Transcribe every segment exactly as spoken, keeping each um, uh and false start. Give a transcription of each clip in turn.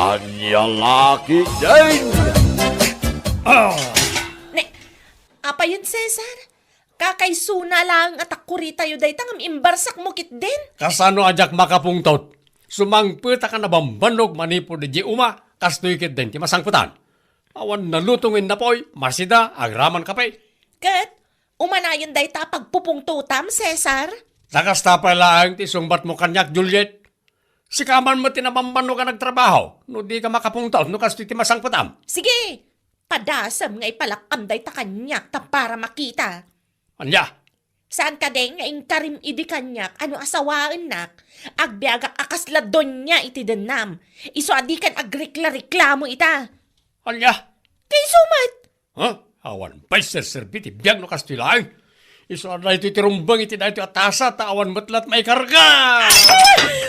Ania la ketdin? Ah! Ne, apayen, Cesar? Kakaisuna laeng a takkuritayo dayta ngem imbarsakmo ketdin? Kasano a diak makapungtot? Sumangpetak a nabambannog manipud idiay uma, kastoy ketdin ti masangpetan. Awan naluto nga innapoy, masida, agraman kape. Ket, umanayon dayta a pagpupungtotam, Cesar? Ta kasta pay laeng ti isungbatmo kaniak, Juliet. Sika man met ti nabambannog a nagtrabaho, no dika makapungtot no kastoy ti masangpetam. Sige, padasem nga ipalakkam dayta kaniak ta para makita. Ania? Saan kadi nga inkarim idi kaniak a no asawaennak, agbiagak a kasla donia iti dennam, isu a dikan agrikla-reklamo ita. Ania? Ti isu met. Ha? Awan pay serserbi ti biag no kastoy laeng. Isu a daytoy ti rumbeng iti daytoy a tasa ta awan met la't maikarga.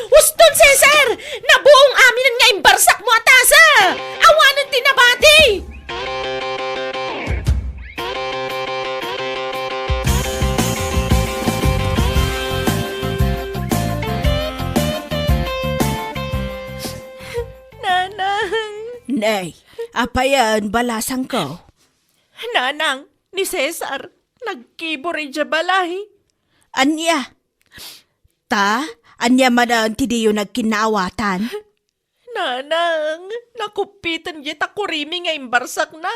Uston, Cesar! Nabuong amin nga imbarsakmo a tasa! Awanen ti nabati! Nanang! Nay, apayen, balasangko? Nanang, ni Cesar, nagkibor idiay balay. Ania? Ta, ania manen ti diyo nagkinnaawatan? Nanang, nakuppiten diay takkurimi nga imbarsakna.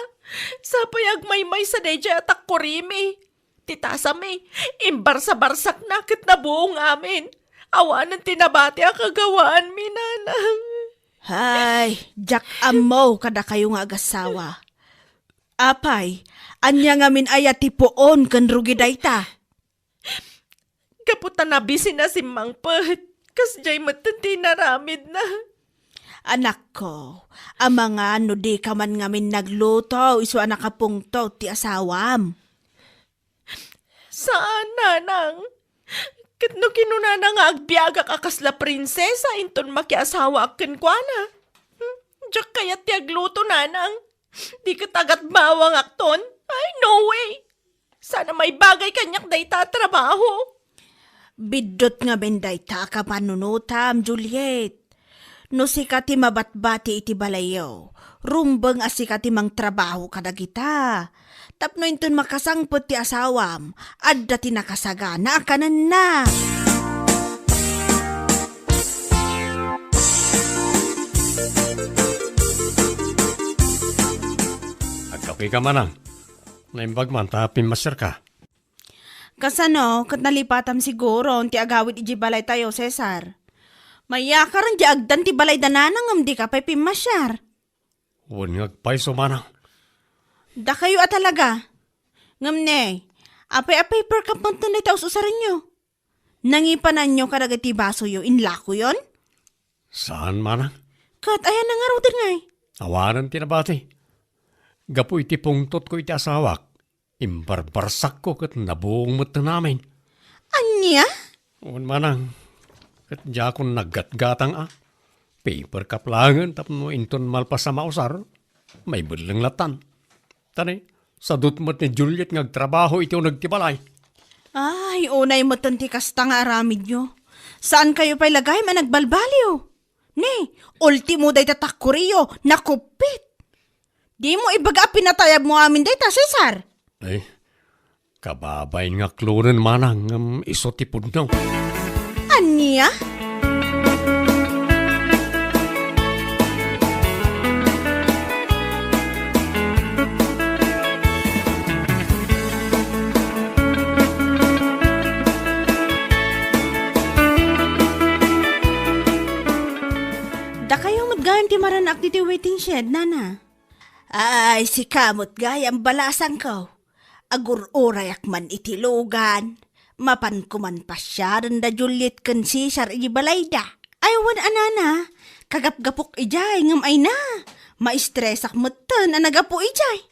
Sapay agmaymaysa daydiay a takkurimi. Ti tasami, imbarsa-barsakna ket nabuong amin. Awanen ti nabati a kagawaanmi, Nanang. Hay, diak ammo kadakayo nga agassawa. Apay, ania ngamin aya ti puon ken rugi dayta? Gapu ta nabisina simmangpet, kasdiay metten ti inaramidna. Anakko, amangan no dika man ngamin nagluto isu a nakapungtot ti asawam. Saan, Nanang. Ket no kinunana nga agbiagak a kasla prinsesa inton makiasawaak kenkuana. Hmm, diak kayat ti agluto, Nanang. Di ket agatbawangakton. Ay, no way. Sana maibagay kaniak dayta a trabaho. Biddut ngamin dayta a kapanunotam, Juliet. No sika ti mabatbati iti balayyo, rumbeng a sika ti mangtrabaho kadagita. Tapno inton makasangpet ti asawam, adda ti nakasagana a kanenna. Agkapeka, Manang. Naimbag man ta pimmasiarka. Kasano, ket nalipatam siguro ti agawid idiay balaytayo, Cesar? Mayakaren diay agdan ti balayda, Nanang, ngem dika pay pimmasiar. Wen nga agpayso, Manang. Dakayo a talaga. Ngem ne, apay a paper cup metten dayta us-usarenyo? Nangipananyo kadagiti basoyo, inlakoyon? Saan, Manang. Ket ayanna ngaruden ngay? Awanen ti nabati. Gapu iti pungtotko iti asawak, imbarbarsakko ket nabuong metten amin. Ania? Wen, Manang, ket diakon naggatgatang a. Paper cup laengen tapno inton malpas a mausar, maibelleng lattan. Ta ne, sadut met ni Juliet nga agtrabaho iti uneg ti balay. Ay, unay metten ti kasta nga aramidyo. Saankayo pay la gayam a nagbalbaliw. Ne, ultimo dayta takkuriyo, nakuppit. Dimo ibaga a pinatayabmo amin dayta, Cesar? Ay, kababain nga aklonen, Manang, ngem isu ti pudno. Ania? Dakayo met gayam ti maranak ditoy waiting shed, Nana. Ay, sika met gayam, balasangko. Agur-urayak man iti lugan. Mapanko man pasiaren da Juliet ken Cesar iti balayda. Ay, wen a, Nana, kagapgapok idiay, ngem ay na, maistresak metten a nagapu idiay.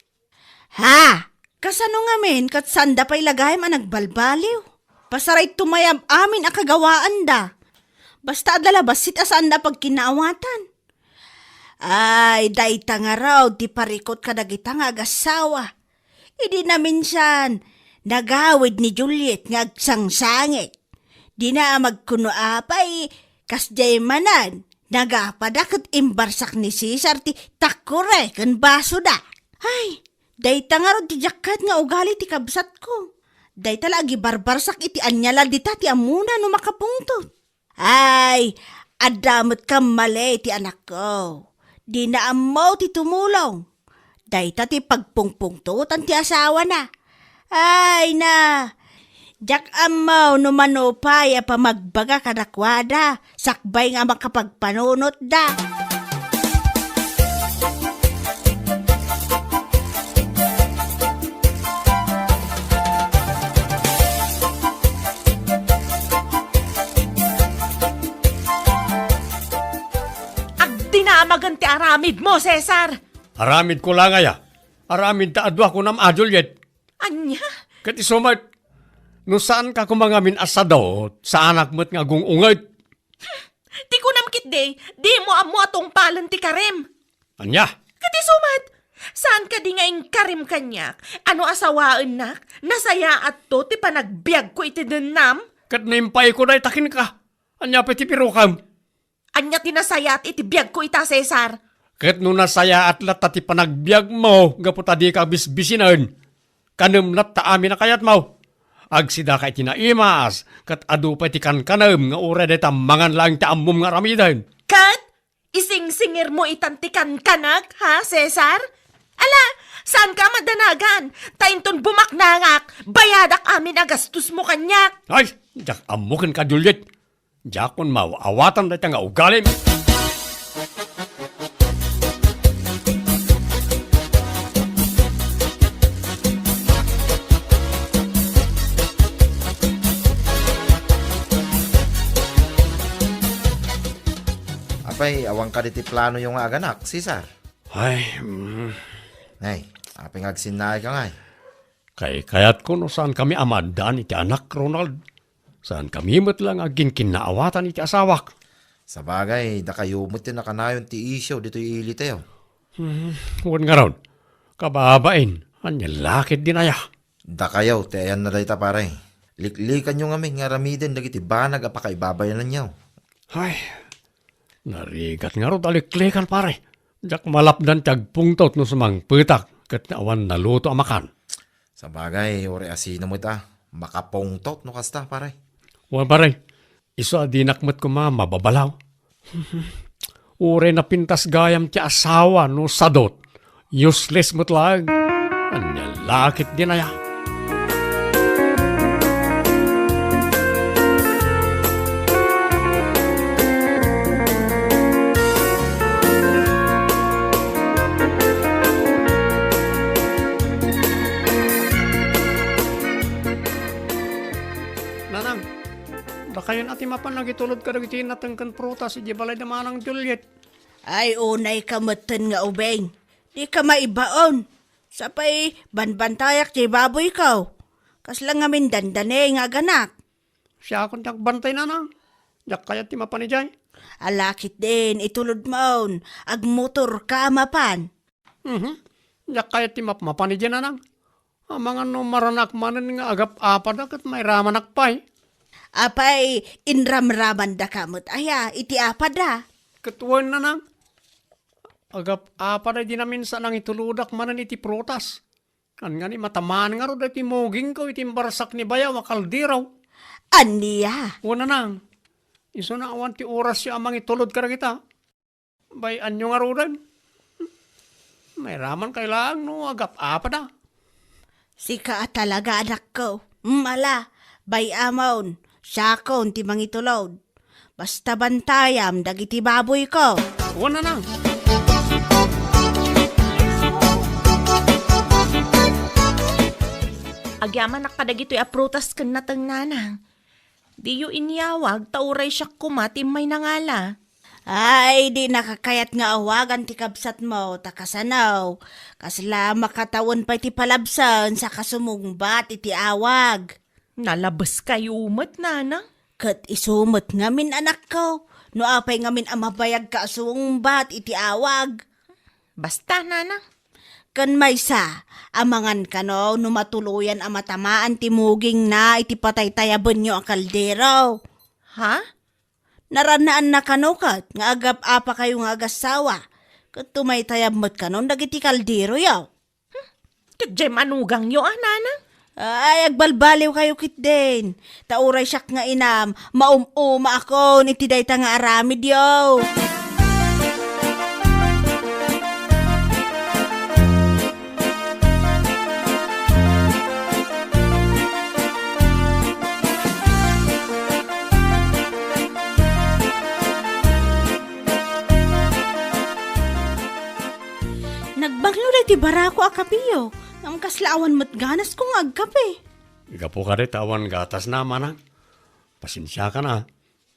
Ha? Kasano ngamin ket saanda pay la gayam a nagbalbaliw? Pasarayto mayam amin a kagawaanda. Basta adda la bassit a saanda a pagkinnaawatan. Ay, dayta ngarud ti parikut kadagita nga agassawa. Idi naminsan, nagawid ni Juliet nga agsangsangit. Dina a magkuno apay, kasdiay manen, Nagapada ket imbarsak ni Cesar ti takkure ken basoda. Ay, dayta ngarud ti diak kayat nga ugali ti kabsatko. Dayta la agibarbarsak iti ania la dita ti ammona no makapungtot. Ay, adda met kammali ti anakko. Dina ammo ti tumulong. Dayta ti pagpungpungtotan ti asawana. Ay na, diak ammo no mano pay a pamagbaga kadakuada sakbay nga makapagpanunotda. Agdinamagen ti aramidmo, Cesar! Aramidko la ngay a. Aramid ta adu a kunam a, Juliet. Ania? Ket isu met, no saanka koma ngamin a sadot, saanak met nga agung-unget. Ti kunam ketdi, dimo ammo a tungpalen ti karim. Ania? Ket isu met, saan kadi nga inkarim kaniak a no asawaennak, nasayaatto ti panagbiagko iti dennam? Ket no impayko dayta kenka, ania pay ti birokam? Ania ti nasayaat iti biagko ita, Cesar? Ket no nasayaat latta ti panagbiagmo gapu ta dika bisbisinen, kanem latta amin a kayatmo. Agsidaka iti naimas, ket adu pay ti kankanem nga uray dayta mangan laeng ti ammom nga aramiden. Ket isingsingirmo itan ti kankanak, ha, Cesar? Ala, saanka a madanagan, ta inton bumaknangak, bayadak amin a gastosmo kaniak. Ay, diak ammo kenka, Juliet. Diakon maaw-awatan dayta nga ugalim. Apay, awan kadi ti planoyo nga aganak, Cesar? Ay, mm. Ay, apay nga agsinnaayka ngay? Kaykayatko no saankami a maaddaan iti anak, Ronald. Saankami met la nga agkinkinnaawatan iti asawak. Sabagay, dakayo met ti nakanayon ti isyu ditoy ilitayo. Hmm, wen ngarud, kababain, ania la ketdin aya? Dakayo ti ayanna dayta, pare. Liklikanyo ngamin nga aramiden dagiti banag a pakaibabayananyo. Ay, narigat ngarud a liklikan, pare. Diak malapdan ti agpungtot no sumangpetak ket awan naluto a makan. Sabagay, uray asino met a makapungtot no kasta, pare. Wen, pare, isu a dinak met koma mababalaw. Uray napintas gayam ti asawa no sadot. Useless met laeng. Ania la ketdin aya? Nanang, dakayon a ti mapan nangitulod kadagiti nateng ken prutas idiay balay da Manang Juliet. Ay, unayka metten nga ubing. Dika maibaon. Sapay, banbantayak ti baboyko. Kasla ngamin dandani nga aganak. Siakon ti agbantay, nanang. Diak kayat ti mapan idiay. Ala ketdin, itulodmon. Agmotorka a mapan. Mhm. Diak kayat ti mapmapan idiay, nanang. Amangan no maranak manen nga agap-apada ket mairamanak pay. Apay, inramramandaka met aya iti apada? Ket wen, nanang. Agap-apada idi naminsan a nangitulodak manen iti prutas. Ngangani matamaan ngarud daytoy mugingko iti imbarsak ni bayaw a kaldero. Ania? Wen, nanang. Isuna awan ti orasyo a mangitulod kadagita. Bay-anyo ngaruden. Mairaman kay laeng no agap-apada. Sika a talaga, anakko. Mm, ala, bay-amon, siakon ti mangitulod. Basta bantayam dagiti baboyko. Wen, nanang. Agyamanak kadagitoy a prutas ken nateng, nanang. Diyo inyawag ta uray siak koma ti immay nangala. Ay, dinaka kayat nga awagan ti kabsatmo, ta kasano? Kasla makatawen pay ti palabsen sa kasumungbat iti awag. Nalabeskayo met, nanang. Ket isu met ngamin, anakko, no apay ngamin a mabayagka a sumungbat iti awag. Basta, nanang. Ken maysa, amangan kano no matuloyan a matamaan ti mugingna iti pataytayabenyo a kaldero. Ha? Narannaanna kano ket nga agap-apakayo nga agassawa, ket tumaytayab met kanon dagiti kalderoyo. Ket diay manugangyo a, nana? Ay, agbalbaliwkayo ketdin. Ta uray siak nga inam, maum-umaakon iti dayta nga aramidyo. Nagbanglo daytoy barako a kapeyo, ngem kasla awan met ganasko nga agkape. Gapu kadi ta awan gatasna, manang. Pasensiakan a.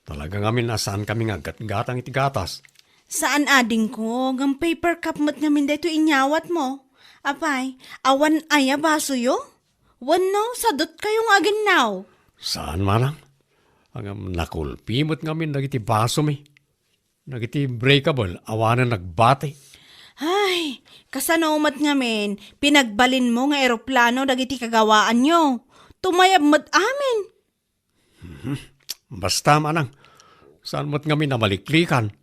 Talaga ngamin a saankami nga aggatgatang iti gatas. Saan adingko, ngem paper cup met ngamin daytoy inyawatmo. Apay, awan aya basoyo? Wenno, sadutkayo nga aginnaw? Saan, manang. Ngem nakulpi met ngamin dagiti basomi. Dagiti breakable, awanen nagbati. Ay, kasano met ngamin, pinagbalinmo nga eroplano dagiti kagawaanyo? Tumayab met amin. Mhm. Basta, manang, saan met ngamin a maliklikan?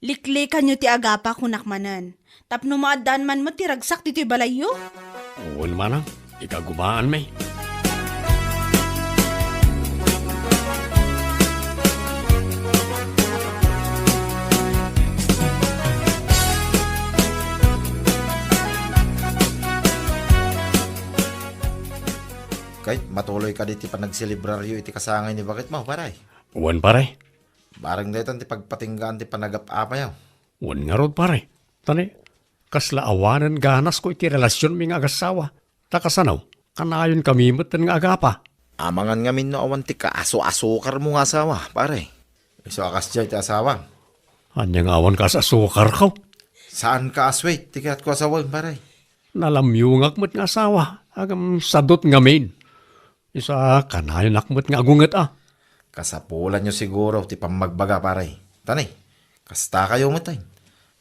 Liklikanyo ti agapa, kunak manen. Tapno maaddaan man met ti ragsak ditoy balayyo? Wen, manang, ikagumaanmi. Kay, matuloy kadi ti panagselebraryo iti kasangay ni baketmo, pare? Wen, pare. Bareng daytan ti pagpatinggaan ti panagap-apayo. Wen ngarud, pare. Tani, kasla awanen ganasko iti relasionmi nga agassawa. Ta kasano, kanayonkami metten nga agapa. Amangan ngamin no awan ti kaasu-asukarmo nga asawa, pare. Isu a kasdiay ti asawam. Ania nga awan kaasu-asukarko? Saan ka a sweet ti kayatko a sawen, pare. Nalamyongak met nga asawa, ngem sadut ngamin. Isu a kanayonak met nga agunget a. Kasapulanyo siguro ti pammagbaga, pare. Tani, kastakayo met ay.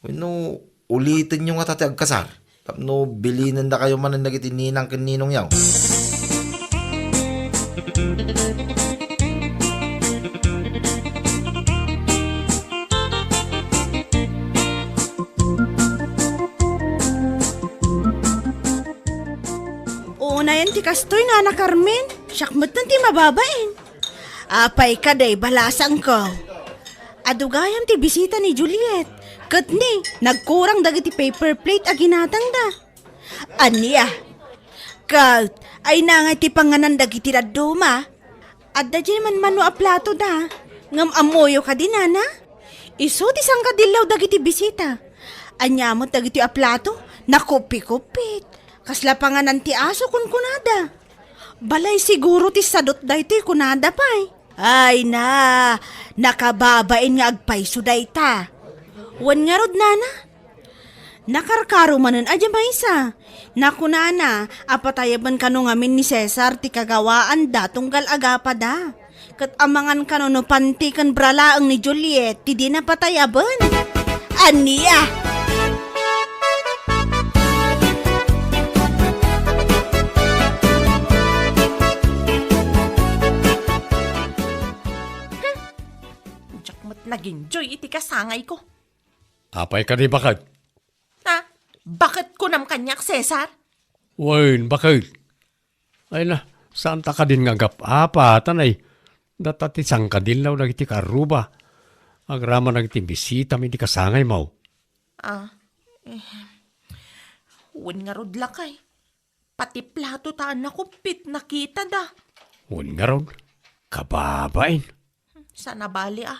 Wenno, ulitenyo ngata ti agkasar. Tapno bilinendakayo manen dagiti ninang ken ninongyo. Unayen ti kastoy, Nana Carmen. Siak metten ti mababain. Apay kadi, balasangko. Adu gayam ti bisita ni Juliet. Ket ni, nagkurang dagiti paper plate a ginatangda. Ania? Ket, ay nangay ti panganan dagiti dadduma? Adda diay manmano a plato da. Ngem ammoyo kadi, nana? Isu ti sangkadillaw dagiti bisita. Ania met dagiti a plato? Nakupikupit. Kasla panganan ti aso, kunkunada. Balay siguro ti sadut daytoy, kunada pay. Ay na, nakababain nga agpayso dayta. Wen ngarud, nana? Nakarkaro manen a diay maysa. Nakunana a patayaben kano ngamin ni Cesar ti kagawaanda tunggal agapada. Ket amangan kano no panti ken bra laeng ni Juliet ti dina patayaben. Ania? Diak met nag-enjoy iti kasangayko. Apay kadi, baket? Ha? Baket kunam kaniak, Cesar? Wen, baket? Ay na, saanta kadin nga agap-apa, tanay. Data ti sangkadillaw dagiti karruba. Agraman dagiti bisitami iti kasangaymo. Ah, eh, wen ngarud, lakay. Pati plato ta a nakupit, nakitada. Wen ngarud, kababain. Saan a bali a,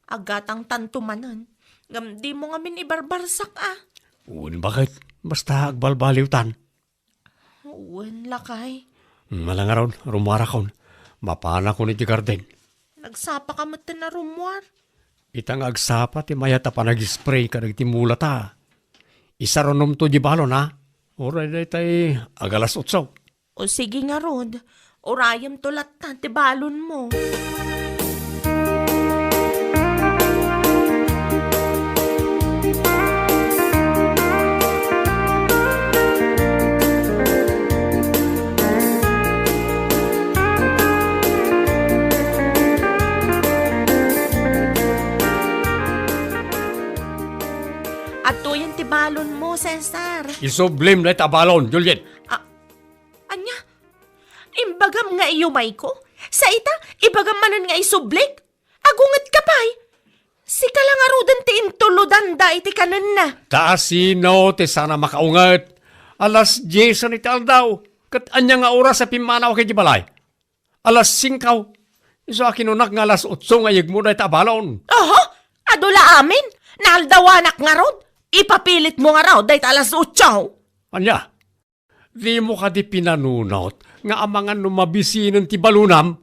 agatangtanto manen. Ngem dimo ngamin ibarbarsak a. Wen, baket? Basta agbalbaliwtan. Wen, lakay. Hmm, ala ngarud, rummuarakon. Mapanakon iti garden. Nagsapaka metten a rummuar? Ita nga agsapa ti mayat a panag-spray kadagiti mulata. Isarunomto di balon, ha? Uray daytay agalas otso. O sige ngarud, urayemto latta ti balonmo. Adtoyen ti balonmo, Cesar. Isublim dayta a balon, Juliet. A-, ania? Imbagam nga iyumayko? Sa ita, ibagam manen nga isublik? Agungetka pay? Sika la ngaruden ti intulodanda iti kanenna. Ta sino ti saan a makaunget? Alas diesen iti aldaw, ket ania nga oras a pimmanaw idiay balay? Alas singko. Isu a kinunak nga alas otso nga iyegmo dayta a balon. Oho, adu la amin. Naaldawanak ngarud. Ipapilitmo ngarud dayta alas otso. Ania? Dimo kadi pinanunot nga amangan no mabisinen ti balonam?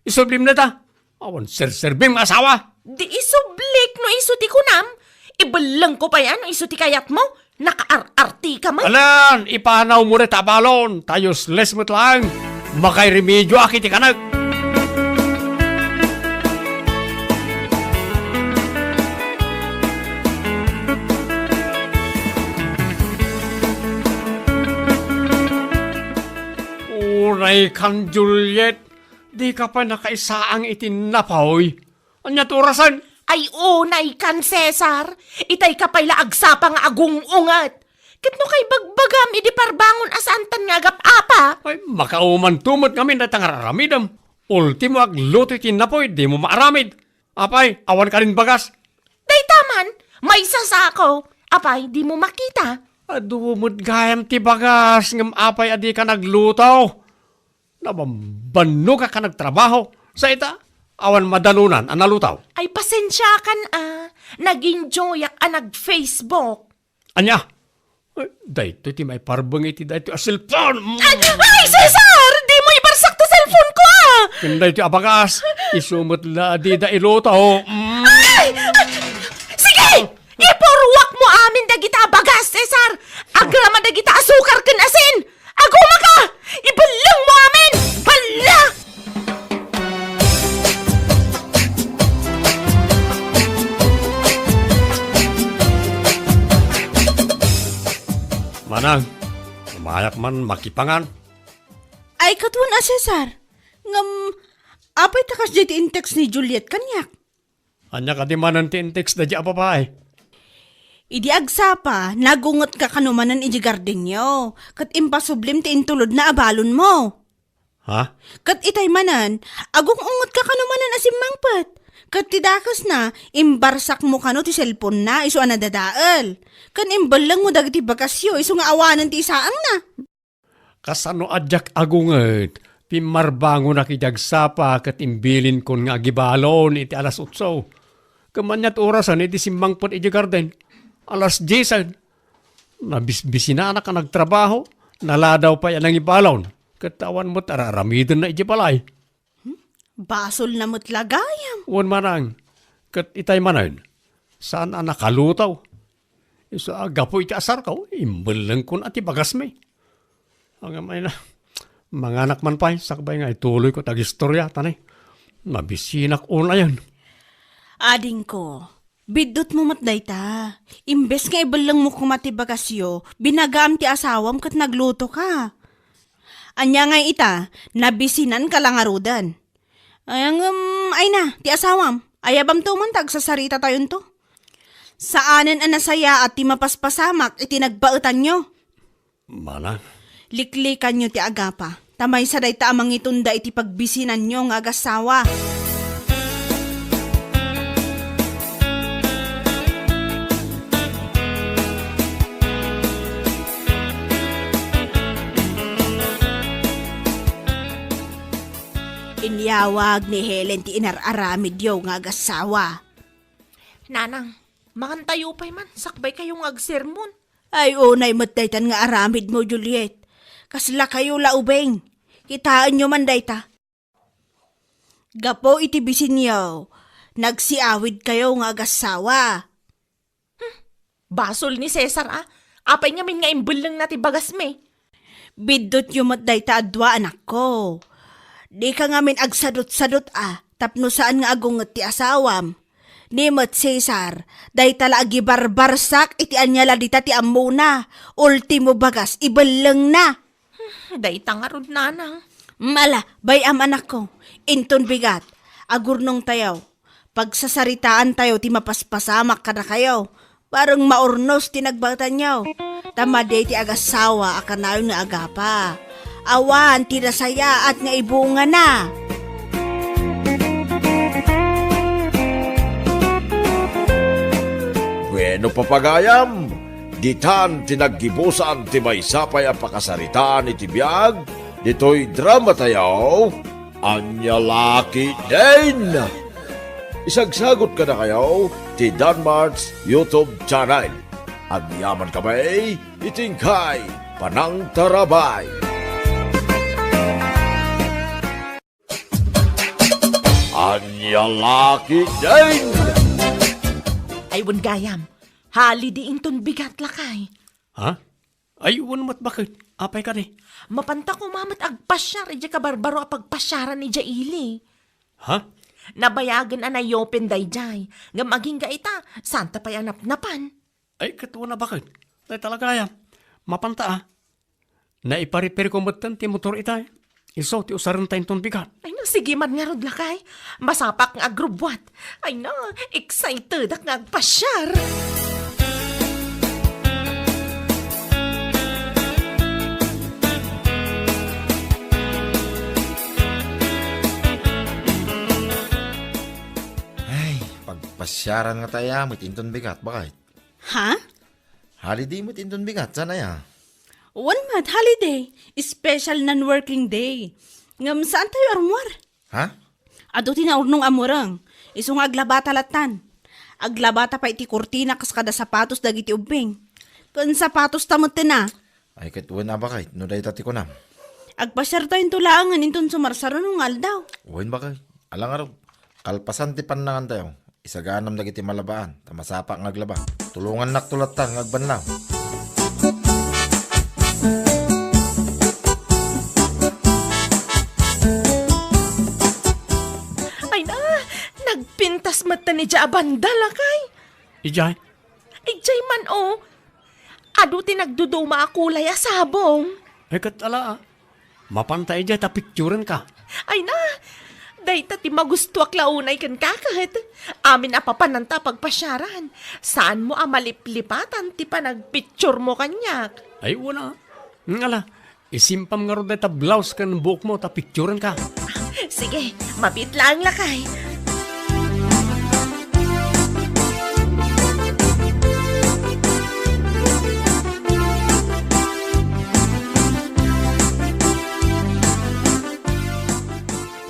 Isublim dayta. Awan serserbim nga asawa. Di isublik no isu ti kunam. Ibellengko pay a no isu ti kayatmo. Nakaar-artika met. Alan, ipanawmo dayta a balon. Ta useless met laeng. Makairemedioak iti kanek. Unaykan, Juliet, dika pay nakaisaang iti napoy. Ania ti orasen? Ay, unaykan, Cesar. Itayka pay la agsapa nga agung-unget. Ket no kaibagbagam idi parbangon a saantan nga agap-apa. Ay, makaumanto met ngamin dayta nga ar-aramidem. Ultimo agluto iti napoy, dimo maaramid. Apay, awan kadin bagas? Dayta man, maysa sako. Apay, dimo makita? Adu met gayam ti bagas, ngem apay a dika nagluto? Nabambannogak a nagtrabaho. Sa ita, awan madanunan a nalutaw. Ay, pasensiakan a. Nag-enjoyak a nag-Facebook. Ania? Eh, daytoy ti maiparbeng iti daytoy a cellphone. Mm. Ay, ay, Cesar! Dimo ibarsak ti cellphone ko, a! Ken daytoy a bagas, isu met la a dida iluto. Mm. Ay! Ay! Sige! Ipurruakmo amin dagita a bagas, Cesar! Agraman dagita a sukar ken asin! Agumaka! Ibellengmo amin! Balla! Manang, umayak man makipangan. Ay, katuan a Cesar. Ngem, apay ta kasdiay ti in-text ni Juliet kaniak? Ania kadi manen ti in-text daydiay a babai? Idi agsapa, nagungetka kano manen idiay gardenyo, ket impasublim ti intulodna a balonmo. Ha? Ket itay manen, agung-ungetka kano manen a simmangpet. Ket ti dakesna, imbarsakmo kano ti cellphone-na isu a nadadael. Ken imbellengmo dagiti bagasyo isu nga awanen ti isaangna. Kasano a diak agunget, pimmarbangonak idi agsapa ket imbilinkon nga agibalon iti alas otso. Ket ania ti orasen idi simmangpet idiay garden? Alas diesen. Nabisbisinanak a nagtrabaho, naladaw pay a nangibalon, ket awan met ar-aramidenna idiay balay. Hmm? Basolna met la gayam. Wen manang, ket itay manen, saan a nakalutaw. Isu a gapu iti asarko, imbellengkon a ti bagasmi. Ngem ay na, manganak man pay, sakbay nga ituloyko ti agistoria, ta ni, mabisinak unayen. Adingko, biddutmo met dayta. Imbes nga ibellengmo koma ti bagasyo, binagaam ti asawam ket naglutoka. Ania ngay ita, nabisinanka la ngaruden. Ay, ngem, ay na, ti asawam, ayabamto man ta agsasaritatayonto. Saanen a nasayaat ti mapaspasamak iti nagbaetanyo. Manang. Liklikanyo ti agapa, ta maysa dayta a mangitunda iti pagbisinanyo nga agassawa. Inyawag ni Helen ti inar-aramidyo nga agassawa. Nanang, mangantayo pay man, sakbay kayo nga agsermon. Ay, unay met daytan nga aramidmo, Juliet. Kasla kayo la ubing. Kitaenyo man dayta. Gapu iti bisinyo, nagsiawid kayo nga agassawa. Hmm, basol ni Cesar, a. Apay ngamin nga imbellengna ti bagasmi? Biddutyo met dayta a dua, anakko. Dika ngamin agsadutsadut, a, tapno saan nga agunget ti asawam. Ni met Cesar, dayta la agibarbarsak iti ania la dita ti ammona. Ultimo bagas, ibellengna. Hmm, dayta ngarud, nanang. Mala, bay-am, anakko. Inton bigat, agurnongtayo. Pagsasaritaantayo ti mapaspasamak kadakayo. Bareng maurnos ti nagbaetanyo. Ta madi ti agassawa a kanayon nga agapa. Awan ti nasayaat nga ibungana. Bueno, papagayam, ditan ti naggibusan ti maysa pay a pakasaritaan iti biag ditoy drama tayo. Ania la ketdin! Isagsagut kadakayo ti Danmart's YouTube channel. Agyaman kami iti inkay panangtarabay. Ania la ketdin! Ay, wen gayam. Holiday inton bigat, lakay. Ha? Ay, wen met, baket. Apay kadi? Mapanta koma met agpasiar idiay kabarbaro a pagpasiaran idiay ili. Ha? Nabayagen a nayopen daydiay. Ngem agingga ita, saanta pay a napnapan. Ay, ket wen a, baket. Dayta la gayam. Mapanta a. Naiparipirko metten ti motor itay. Isu ti usarenta inton bigat. Ay, no, sige man ngarud, lakay. Masapak nga agrubbuat. Ay, no, excitedak nga agpasiar. Ay, pagpasiaran nga tayo, met inton bigat, baket. Ha? Holiday met inton bigat, saan aya? Wen met, holiday. Special non-working day. Ngem saan tayo armuar? Ha? Adu ti naurnong a mureng. Isu nga aglabata lattan. Aglabata pay ti kurtina kas kada sapatos dagiti ubbing. Ken sapatos ta metten a. Ay, ket wen a, baket, no dayta ti kunam. Agpasiar tayo into laengen inton sumarsaruno nga aldaw. Wen, baket. Ala ngarud, kalpasan ti pannangan tayo. Isaganam dagiti malabaan, ta masapak nga aglaba. Tulongannakto lattan nga agbanlaw. Ay na, nagpintas met ta ni Dia a banda, lakay. Idiay? Idiay man, o. Adu ti nagduduma a kulay a sabong. Ay, ket ala, a. Mapanta idiay ta picturenka. Ay na, dayta ti magustuak la unay kenka ket. Amin a papananta a pagpasiaran. Saanmo a maliplipatan ti panagpicturemo kaniak. Ay, wen a. Ngala, isimpam ngarud dayta blouse ken buokmo ta picturenka. Sige, mabiit laeng, lakay.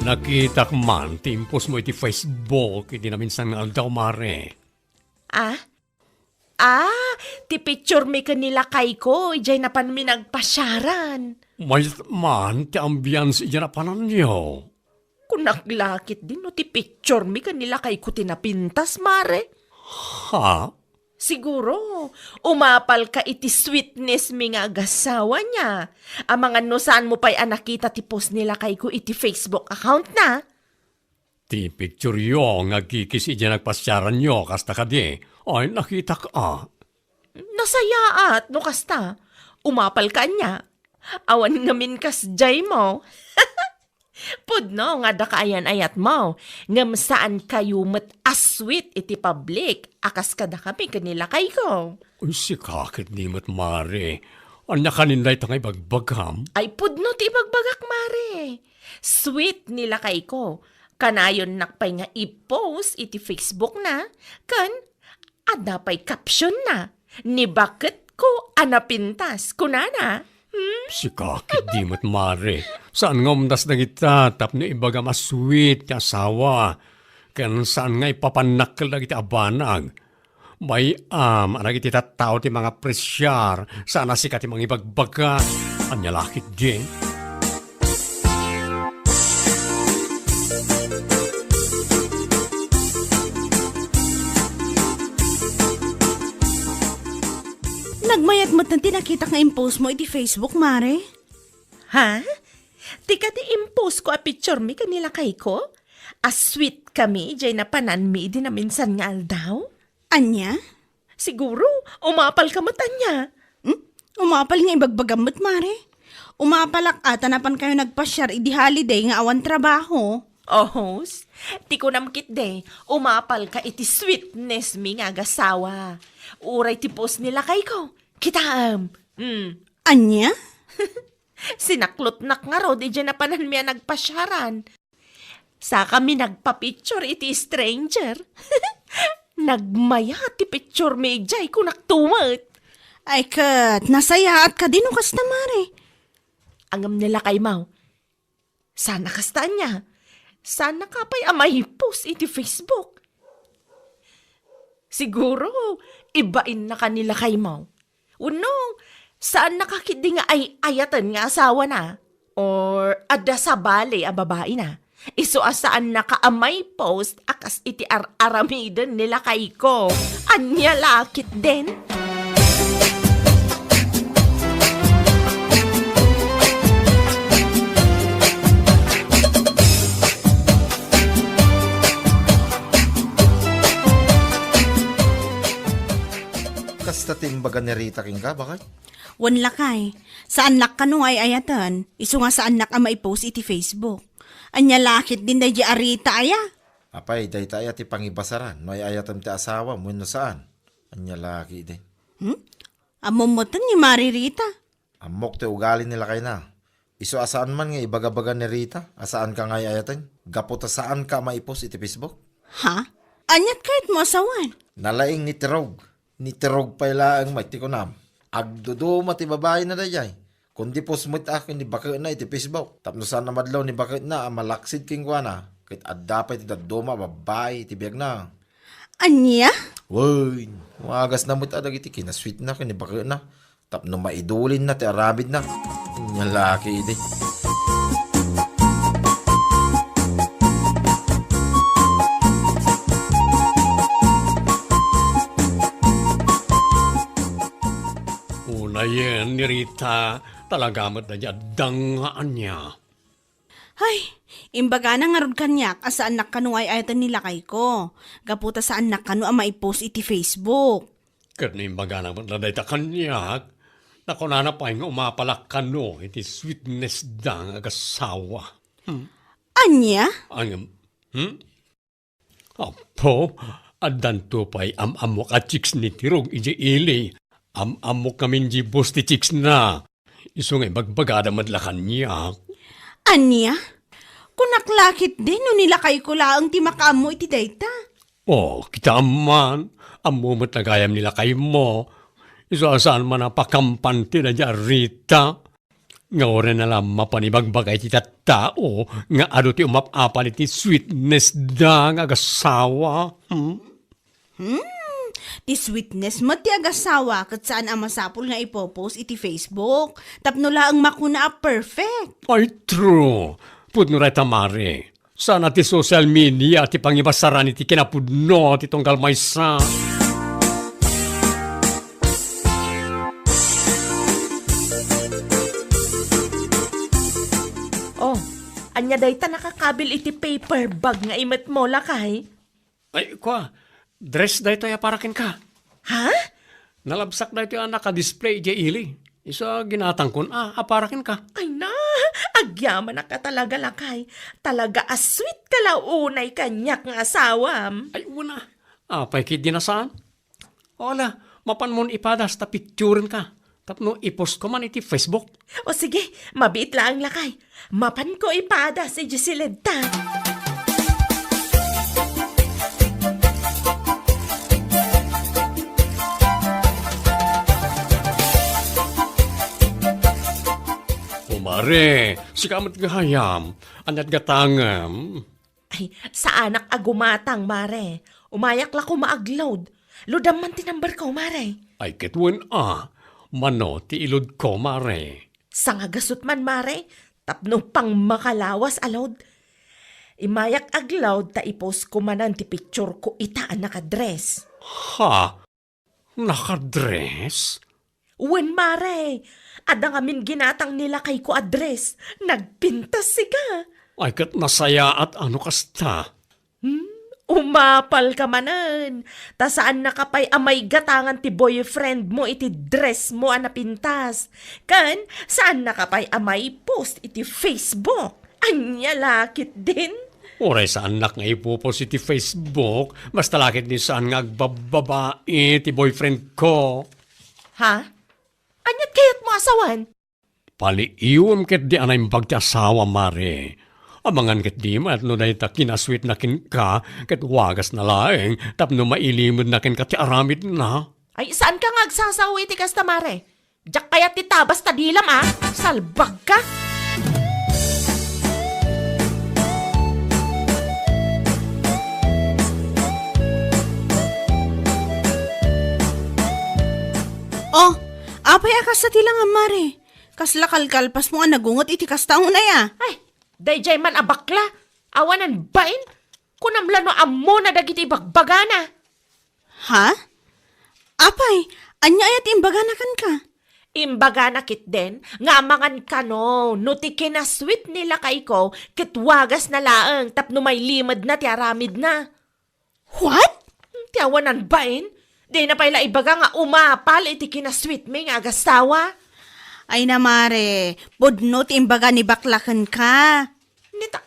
Nakitak man ti impostmo iti Facebook iti naminsan nga aldaw, mare. Ah? Ah, ti picturemi ken ni lakayko idiay napanmi nagpasiaran. Mayat man ti ambiance idiay napananyo. Kunak la ketdi no ti picturemi ken ni lakayko ti napintas, mare. Ha? Siguro, umapalka iti sweetnessmi nga agassawa, ania. Amangan no saanmo pay a nakita ti post ni lakayko iti Facebook accountna. Ti pictureyo nga agkikis idiay nagpasiaranyo, kasta kadi? Ay, nakitak a. Nasayaat no kasta. Umapalka ania. Awan ngamin kasdiaymo. Pudno nga adda kaayan-ayatmo, ngem saankayo met a sweet iti public a kas kadakami ken ni lakayko. Uy, sika ketdi met, mare. Ania kanin dayta nga ibagbagam? Ay, pudno ti ibagbagak, mare. Sweet ni lakayko. Kanayonnak pay nga i-post iti Facebookna, ken adda pay captionna, "Ni baketko a napintas," kunana. Hmm? Sika ketdi met, mare. Saan nga umdas dagita tapno ibagam a sweet ti asawa. Ken saan nga ipapannakkel dagiti abanag. Bay-am a dagiti tattao ti mangapresiar, saan a sika ti mangibagbaga. Ania la ketdi? Nagmayat met ti nakitak nga impostmo iti Facebook, mare. Ha? Ti kadi impostko a picturemi ken ni lakayko? A sweet kami, idiay napananmi idi naminsan nga aldaw? Ania? Siguro, umapalka met ania. Hmm? Umapal nga ibagbagam met, mare. Umapalak a ta napankayo nagpasiar idi holiday nga awan trabaho. Ohos, ti kunam ketdi, umapalka iti sweetness mi nga agasawa. Uray ti post ni lakayko. Kitaem. Hmm. Ania? Sinaklotnak ngarud idiay napananmi a nagpasiaran. Sakami nagpa-picture iti stranger. Nagmayat ti picture mi idiay, kunak tumet. Ay ket, nasayaat kadi no kasta, Mare? Ngem ni lakaymo, saan a kasta ania? Saannaka pay a maipost iti Facebook? Siguro, ibainna ka ni lakaymo. Wenno, saannaka ketdi nga ay-ayaten nga asawana? Or adda sabali a babaina? Isu a saannaka a maipost a kas iti ar-aramiden ni lakayko. Ania la ketdin? Kasta ti imbaga ni Rita kenka, baket? Wen lakay, saannak kano nga ay-ayaten, isu nga saannak a maipost iti Facebook. Ania la ketdin daydi a Rita aya? Apay, dayta aya ti pangibasaran no ay-ayatem ti asawam wenno saan? Ania la ketdin? Hmm? Ammom metten ni Mare Rita? Ammok ti ugali ni lakayna. Isu a saan man nga ibagabaga ni Rita a saanka nga ay-ayaten gapu ta saanka a maipost iti Facebook. Ha? Aniat kayatmo a sawen? Nalaing ni Tirog. Ni Tirog pay laeng met ti kunam. Agduduma ti babaina daydiay. Kundi post met a ken ni baketna iti Facebook. Tapno saan a madlaw ni baketna a malaksid kenkuana, ket adda pay ti dadduma a babbai iti biagna. Ania? Wen, umagasna met a dagiti kinasweetna ken ni baketna tapno maidulinna ti aramidna. Ania la ketdi? Unayen ni Rita, talaga met daydi adda nga ania. Hay, imbagana ngarud kaniak a saannak kano nga ay-ayaten ni lakayko, gapu ta saannak kano a maipost iti Facebook. Ket no imbagana met la dayta kaniak, nakunana pay nga umapalak kano iti sweetness da nga agasawa. Hmm? Ania? Angem, hmm? Apo, addanto pay am-ammok a chicks ni Tirog idiay ili. Am-ammok ngamin di boss ti chicksna. Isu nga ibagbagada met la kaniak. Ania? Kunak la ketdi no ni lakayko laeng ti makaammo iti dayta. Oh, kitaem man, ammo met la gayam ni lakaymo. Isu a saan man a pakampante daydi a Rita. Nga uray na la mapan ibagbaga iti tattao nga adu ti umap-apal iti sweetness da nga agasawa. Hmm? Hmm, ti sweetness met ti agasawa ket saan a masapul nga ipopost iti Facebook tapno laeng makuna a perfect. Ay, true. Pudno dayta, Mare. Saan a ti social media ti pangibasaran iti kinapudno ti tunggal maysa. Oh, ania dayta nakakabil iti paper bag nga imetmo, lakay? Ay, kua, dress daytoy a para kenka. Ha? Nalabsak daytoy a naka-display idiay ili. Isu a ginatangkon a, a para kenka. Ay na, agyamanak a talaga, lakay. Talaga a sweet ka la unay kaniak nga asawam. Ay, una. Apay ketdi a saan? O ala, mapanmon ipadas ta picturenka. Tapno ipost ko man iti Facebook. O sige, mabiit laeng, lakay. Mapanko ipadas idiay siled ta. O Mare, sika met gayam. Aniat gatangem? Ay, saanak a gumatang, Mare. Umayak la koma agload. Loadam man ti number ko, Mare. Ay, ket wen a. Mano ti iload ko, Mare? Sangagasut man, Mare. Tapno pangmakalawas a load. Imayak agload ta ipost ko manen ti picture ko ita a nakadress. Ha? Nakadress? Wen, Mare. Adda ngamin ginatang ni lakayko a dress. Nagpintas sika. Ay, ket nasayaat a no kasta. Hmm? Umapal ka manen. Ta saannaka pay a maigatangan ti boyfriend mo iti dress mo a napintas. Ken saannaka pay a maipost iti Facebook. Ania la ketdin? Uray saannak nga ipopost iti Facebook, basta la ketdi saan nga agbabbabai ti boyfriend ko. Ha? Aniat kayatmo a sawen? Paliiwem ketdi a naimbag ti asawa, Mare. Amangan ketdi met no dayta kinasweetna kenka ket wagasna laeng tapno mailimedna kenka ti aramidna. Ay, saanka nga agsasao iti kasta, Mare. Diak kayat ti tabas ta dilam, a. Salbagka! Oh, apay a kasta ti langam, Mare? Kasla kalkalpasmo a nagungot iti kasta unay, a? Ay, daydiay man a bakla. Awanan bain. Kunam la no ammona dagiti ibagbagana. Ha? Apay, ania aya ti imbagana kenka? Imbagana ketdin nga amangan kano no ti kinasweet ni lakayko ket wagasna laeng tapno mailimedna ti aramidna. What? Ti awanan bain? Dina pay la ibaga nga umapal iti kinasweetmi nga agasawa. Ay na, Mare, pudno ti imbaga ni bakla kenka. Nita,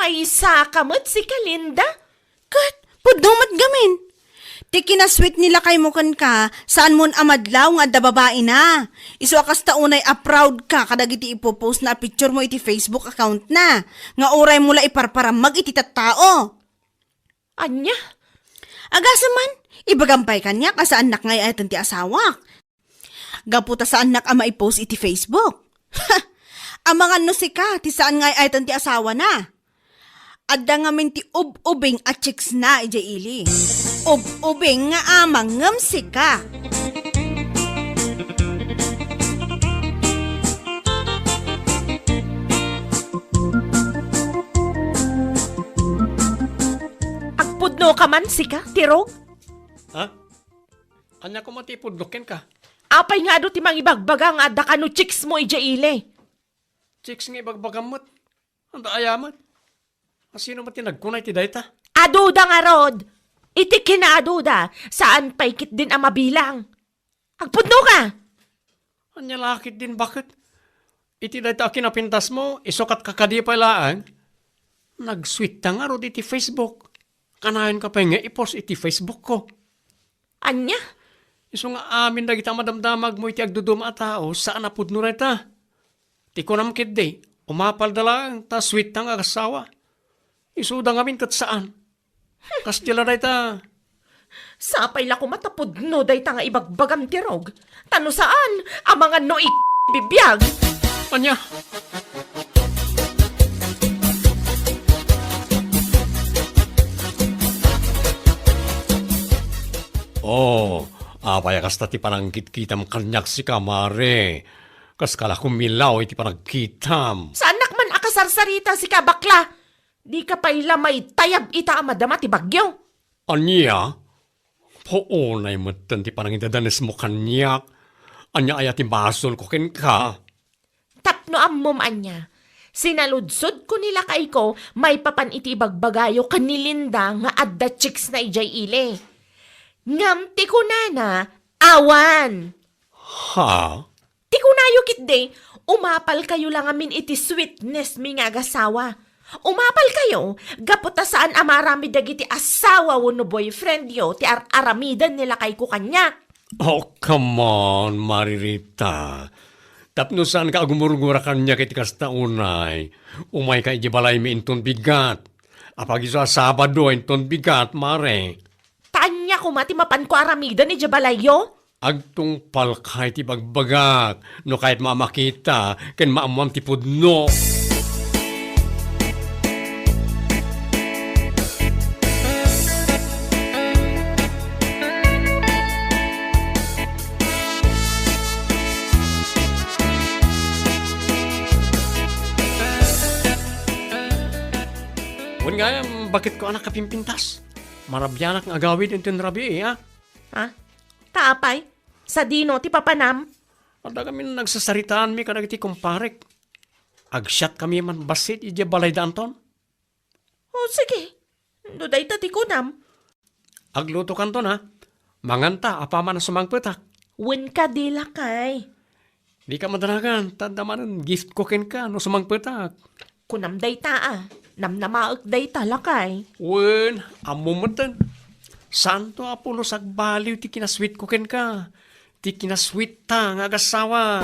maysa ka met, sika, Linda? Ket, pudno met gamin. Ti kinasweet ni lakaymo kenka, saanmon a madlaw nga adda babaina. Isu a kasta unay a proud ka kadagiti ipopost na a picture mo iti Facebook account na, nga uray mo la iparparammag iti tattao. Ania? Agasem man, ibagam pay kaniak a saannak nga ay-ayaten ti asawak. Gapu ta saannak a maipost iti Facebook. Amangan no sika ti saan nga ay-ayaten ti asawana. Adda ngamin ti ub-ubing a chicks na idiay ili. Ub-ubing nga amang ngem sika. Agpudno ka man, sika, Tirog? Ha? Ania koma ti ipudnok kenka? Apay nga adu ti mangibagbaga nga adda kano chicks mo idiay ili? Chicks nga ibagbagam met. Anda aya met? Asino met ti nagkuna iti dayta? Aduda ngarud! Iti kinaaduda, saan pay ketdin a mabilang. Agpudno ka! Ania la ketdin baket? Iti dayta a kinapintas mo, isu ket kakadi pay laeng. Nagsweet ta ngarud iti Facebook. Kanayon ka pay nga i-post iti Facebook ko. Ania? Isu nga amin dagita madamdamag mo iti agduduma a tao, saan a pudno dayta. Ti kunam ketdi, umapalda laeng ta sweet ta nga agasawa. Isuda ngamin ket saan. Kas di la dayta. Sapay la koma ta pudno dayta nga ibagbagam, Tirog. Ta no saan, amangan no i-, bibiag. Ania? Oh, apay a kasta ti panangkitkitam kaniak sika, Mare? Kas ka la kumilaw iti panagkitam. Saannak man a kasarsarita sika, bakla. Dika pay la maitayab ita a madama ti bagyo. Ania? Puonay metten ti panangidadanesmo kaniak. Ania aya ti basolko kenka? Tapno ammom ania, sinaludsodko ni lakayko maipapan iti ibagbagayo ken ni Linda nga adda chicks na idiay ili. Ngem ti kunana, awan. Ha? Ti kunayo ketdi, umapalkayo la ngamin iti sweetness mi nga agasawa. Umapalkayo, gapu ta saan a maaramid dagiti asawa wenno boyfriend yo ti ar-aramiden ni lakayko kaniak. Oh, come on, Maririta. Tapno saan ka agumurgura kaniak iti kasta unay, umayka iti balaymi inton bigat. Apagiso a Sabado inton bigat, Mare. Ta ania koma ti mapanko aramiden idiay balayyo? Agtungpalka iti bagbagak no kayatmo a makita ken maammoam ti pudno. Wen gayam, baketko a nakapimpintas? Marabianak nga agawid inton rabii, a? Ha? Ta apay? Sadino ti papanam? Adda ngamin nagsasaritaanmi kadagiti kumparek. Agsiatkami man bassit idiay balayda Anton. O, sige. No dayta ti kunam. Aglutokanton, a. Manganta, apaman a sumangpetak. Wen kadi, lakay. Dika madanagan, ta adda manen giftko kenka no sumangpetak. Kunam dayta, a. Namnamaek dayta, lakay. Wen, ammom metten. Saanto a pulos agbaliw ti kinasweetko kenka. Ti kinasweetta nga agassawa.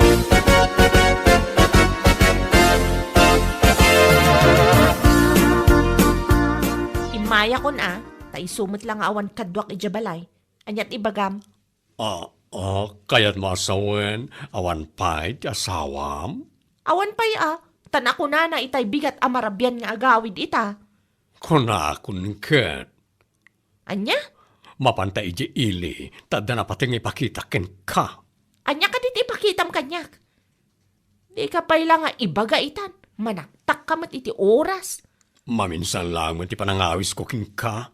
Immayakon a, ta isu met la nga awan kaduak idiay balay. Ania ti ibagam? Ah, ah, kayatmo a sawen, awan pay ti asawam? Awan pay a, ta nakunana itay bigat a marabian nga agawid ita. Kunakon ket. Ania? Mapanta idiay ili, ta adda napateg nga ipakita kenka. Ania kadi ti ipakitam kaniak? Dika pay la nga ibaga itan, manaktakka met iti oras. Maminsan laeng met ti panangawisko kenka.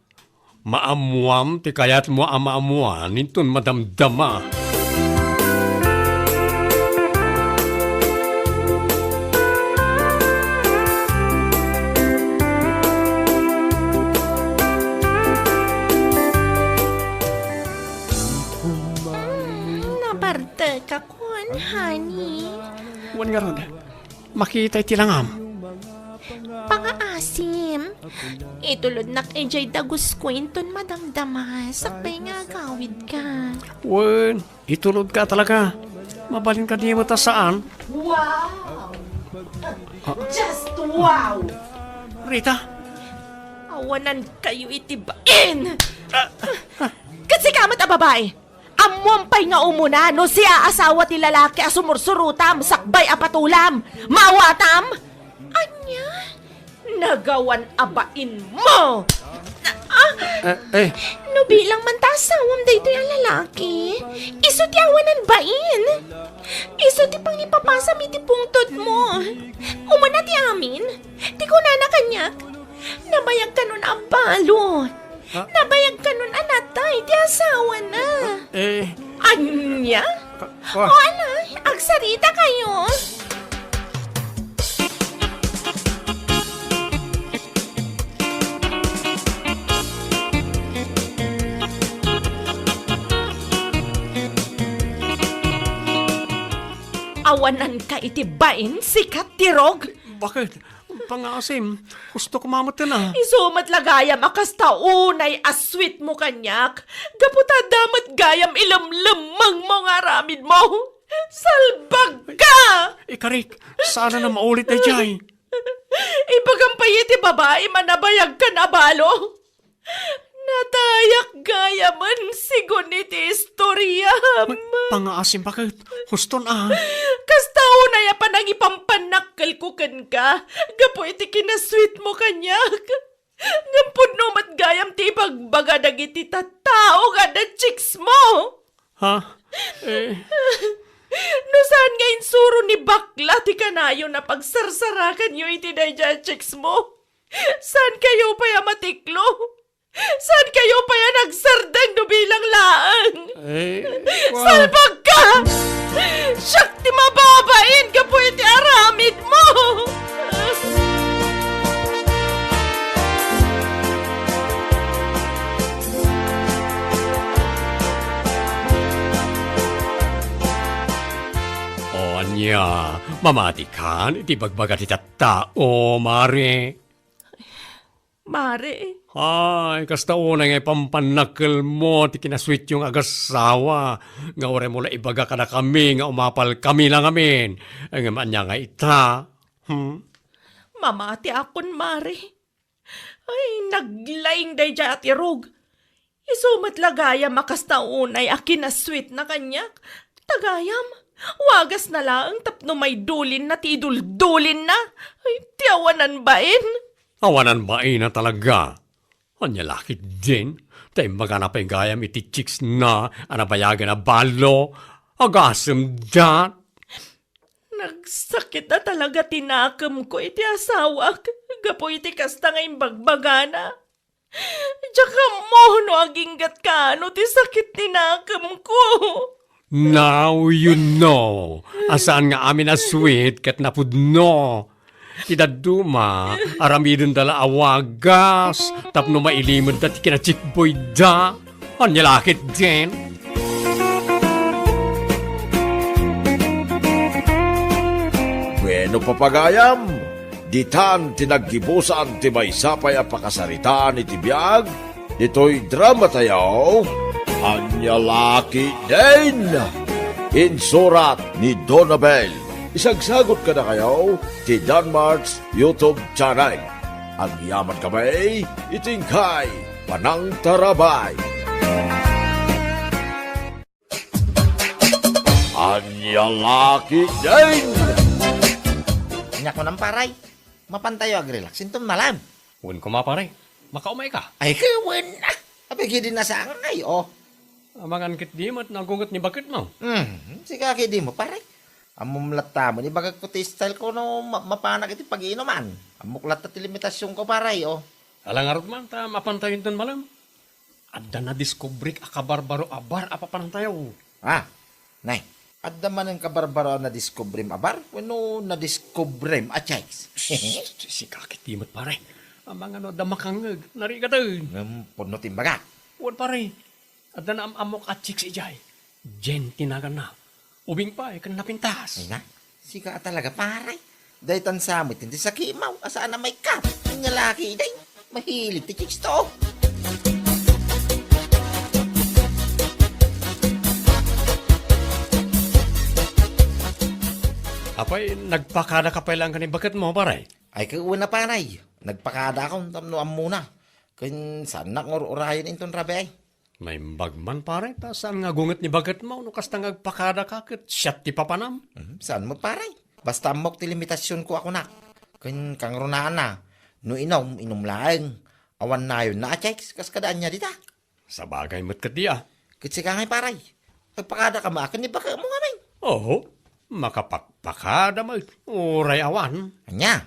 Maammoam ti kayatmo a maammoan inton madamdama. Mm, napartek a kon, honey. Wen ngarud, makita iti langam. Pangaasim. Itulodnak idiay dagusko inton madamdama, sakbay nga agawidka. Wen, itulodka talaga. Mabalin kadi met a saan? Wow! Ah. Just wow! Rita? Awanankayo iti bain! Ah, ah. Ket sika met a babai! Ammoam pay nga umuna no siak a asawa ti lalaki a sumursurutam sakbay a patulam. Maawatam? Ania? Nagawan a bainmo! Ah! Eh, eh. No bilang man ta asawam daytoy a lalaki, isu ti awanan bain. Isu ti pangipapasam iti pungtodmo. Umuna ti amin, ti kunana kaniak, nabayag kanon a balo. Ha? Nabayag kanon a natay ti asawana. Eh. Ania? Ka-, ka- O, ala, agsarita kayo. Awananka iti bain, sika, Tirog? Bakit? Pangaasim, husto ko mamatena. Isu met la gayam a kasta unay a sweetmo kaniak. Gapu ta adda met gayam ilemlemmengmo nga aramidmo. Salbagka! Ikarik, saan a maulit daydiay. Ibagam pay iti babai a nabayagkan a balo. Natayak gayamen sigun iti istoriam. Pangaasim, bakit? Huston a. Kasta unay a panangipampannakkelko kenka, gapu iti kinasweetmo kaniak. Ngem pudno met gayam ti ibagbaga dagiti tattao nga adda chicksmo. Ha? Eh. No saan nga insuro ni bakla ti kanayon a pagsarsarakanyo iti daydiay a chicksmo, saan kayo pay a matiklo? Saan kayo pay a nagsardeng no bilang laeng? Eh, wa- Salbagka! Siak ti mababain gapu iti aramidmo! O ania, mamatikan iti bagbaga ti tattao, Mare? Mare. Ay, kasta unay nga ipampannakkelmo ti kinasweetyo nga agassawa, nga uray mo la ibaga kadakami nga umapalkami la ngamin. Ngem ania nga ita? Hmm? Mamatiakon, Mare. Ay, naglaing daydiay a Tirog. Isu met la gayam a kasta unay a kinasweetna kaniak. Ta gayam, wagasna laeng tapno maidulinna ti iduldulinna. Ay, ti awanan bain. Awanan bain a talaga. Ania la ketdin, ta imbagana pay gayam iti chicksna a nabayagen a balo. Agasemda. Nagsakit a talaga ti nakemko iti asawak gapu iti kasta nga imbagbagana. Diak ammo no agingga't kaano ti sakit ti nakemko. Now you know a saan nga amin a sweet ket napudno. Ti dadduma, aramidenda la a wagas tapno mailimedda ti kinachikboyda. Ania la ketdin? Bueno, papagayam, Ditan ti naggibusan ti maysa pay a pakasaritaan iti biag ditoy dramatayo, Ania La Ketdin! Insurat ni Donabel. Isagsagot kadakayo ti Danmart's YouTube channel. Agyamankami iti inkay panangtarabay. Ania La Ketdin! Ania kunam, paray? Mapantayo agrelax inton malem. Wen koma, pare. Makaumayka? Ay, wen, ah. Apay, kidi nasangay, oh. Amangan ketdi met nagunget ni baketmo. Hmm, sika ketdimo, pare. Ammom latta met, ibagakko ti style ko no ma-, mapanak iti pag-iinuman. Ammok latta ti limitasionko, pare, oh. Ala ngarud man, ta mapantayo inton malem. Adda nadiskubrik a kabarbaro a bar a papanantayo. Ah, nay, adda manen kabarbaro a nadiskubrim a bar wenno nadiskubrim a chicks? Sika ketdi met, pare. Amangan no adda makangngeg, narigaten. Ngem pudno ti imbagak. Wen, pare. Adda naam-ammok a chicks idiay. Jen ti naganna. Ubing pay ken napintas. Ay na, sika a talaga, pare. Daytan sa met ti sakimo a saan a maikkat. Ania La Ketdin, mahilig ti chicks to. Apay, nagpakadaka pay laeng ken ni baketmo, pare? Ay, ket wen a, pare. Nagpakadakon tapno ammona. Ken saannak nga ur-urayen inton rabii. Naimbag man, pare, ta saan nga agunget ni baketmo no kasta nga agpakadaka ket siak ti papanam. Mhm, saan met, pare. Basta ammok ti limitasionko a kunak. Ken kangrunaanna, no inum, inum laeng. Awan nayonna a chicks, kas kada ania dita. Sabagay met ketdi a. Ket sika ngay, pare. Agpakadaka met ken ni baketmo ngamin. Oho, makapakpakada met, uray awan. Ania?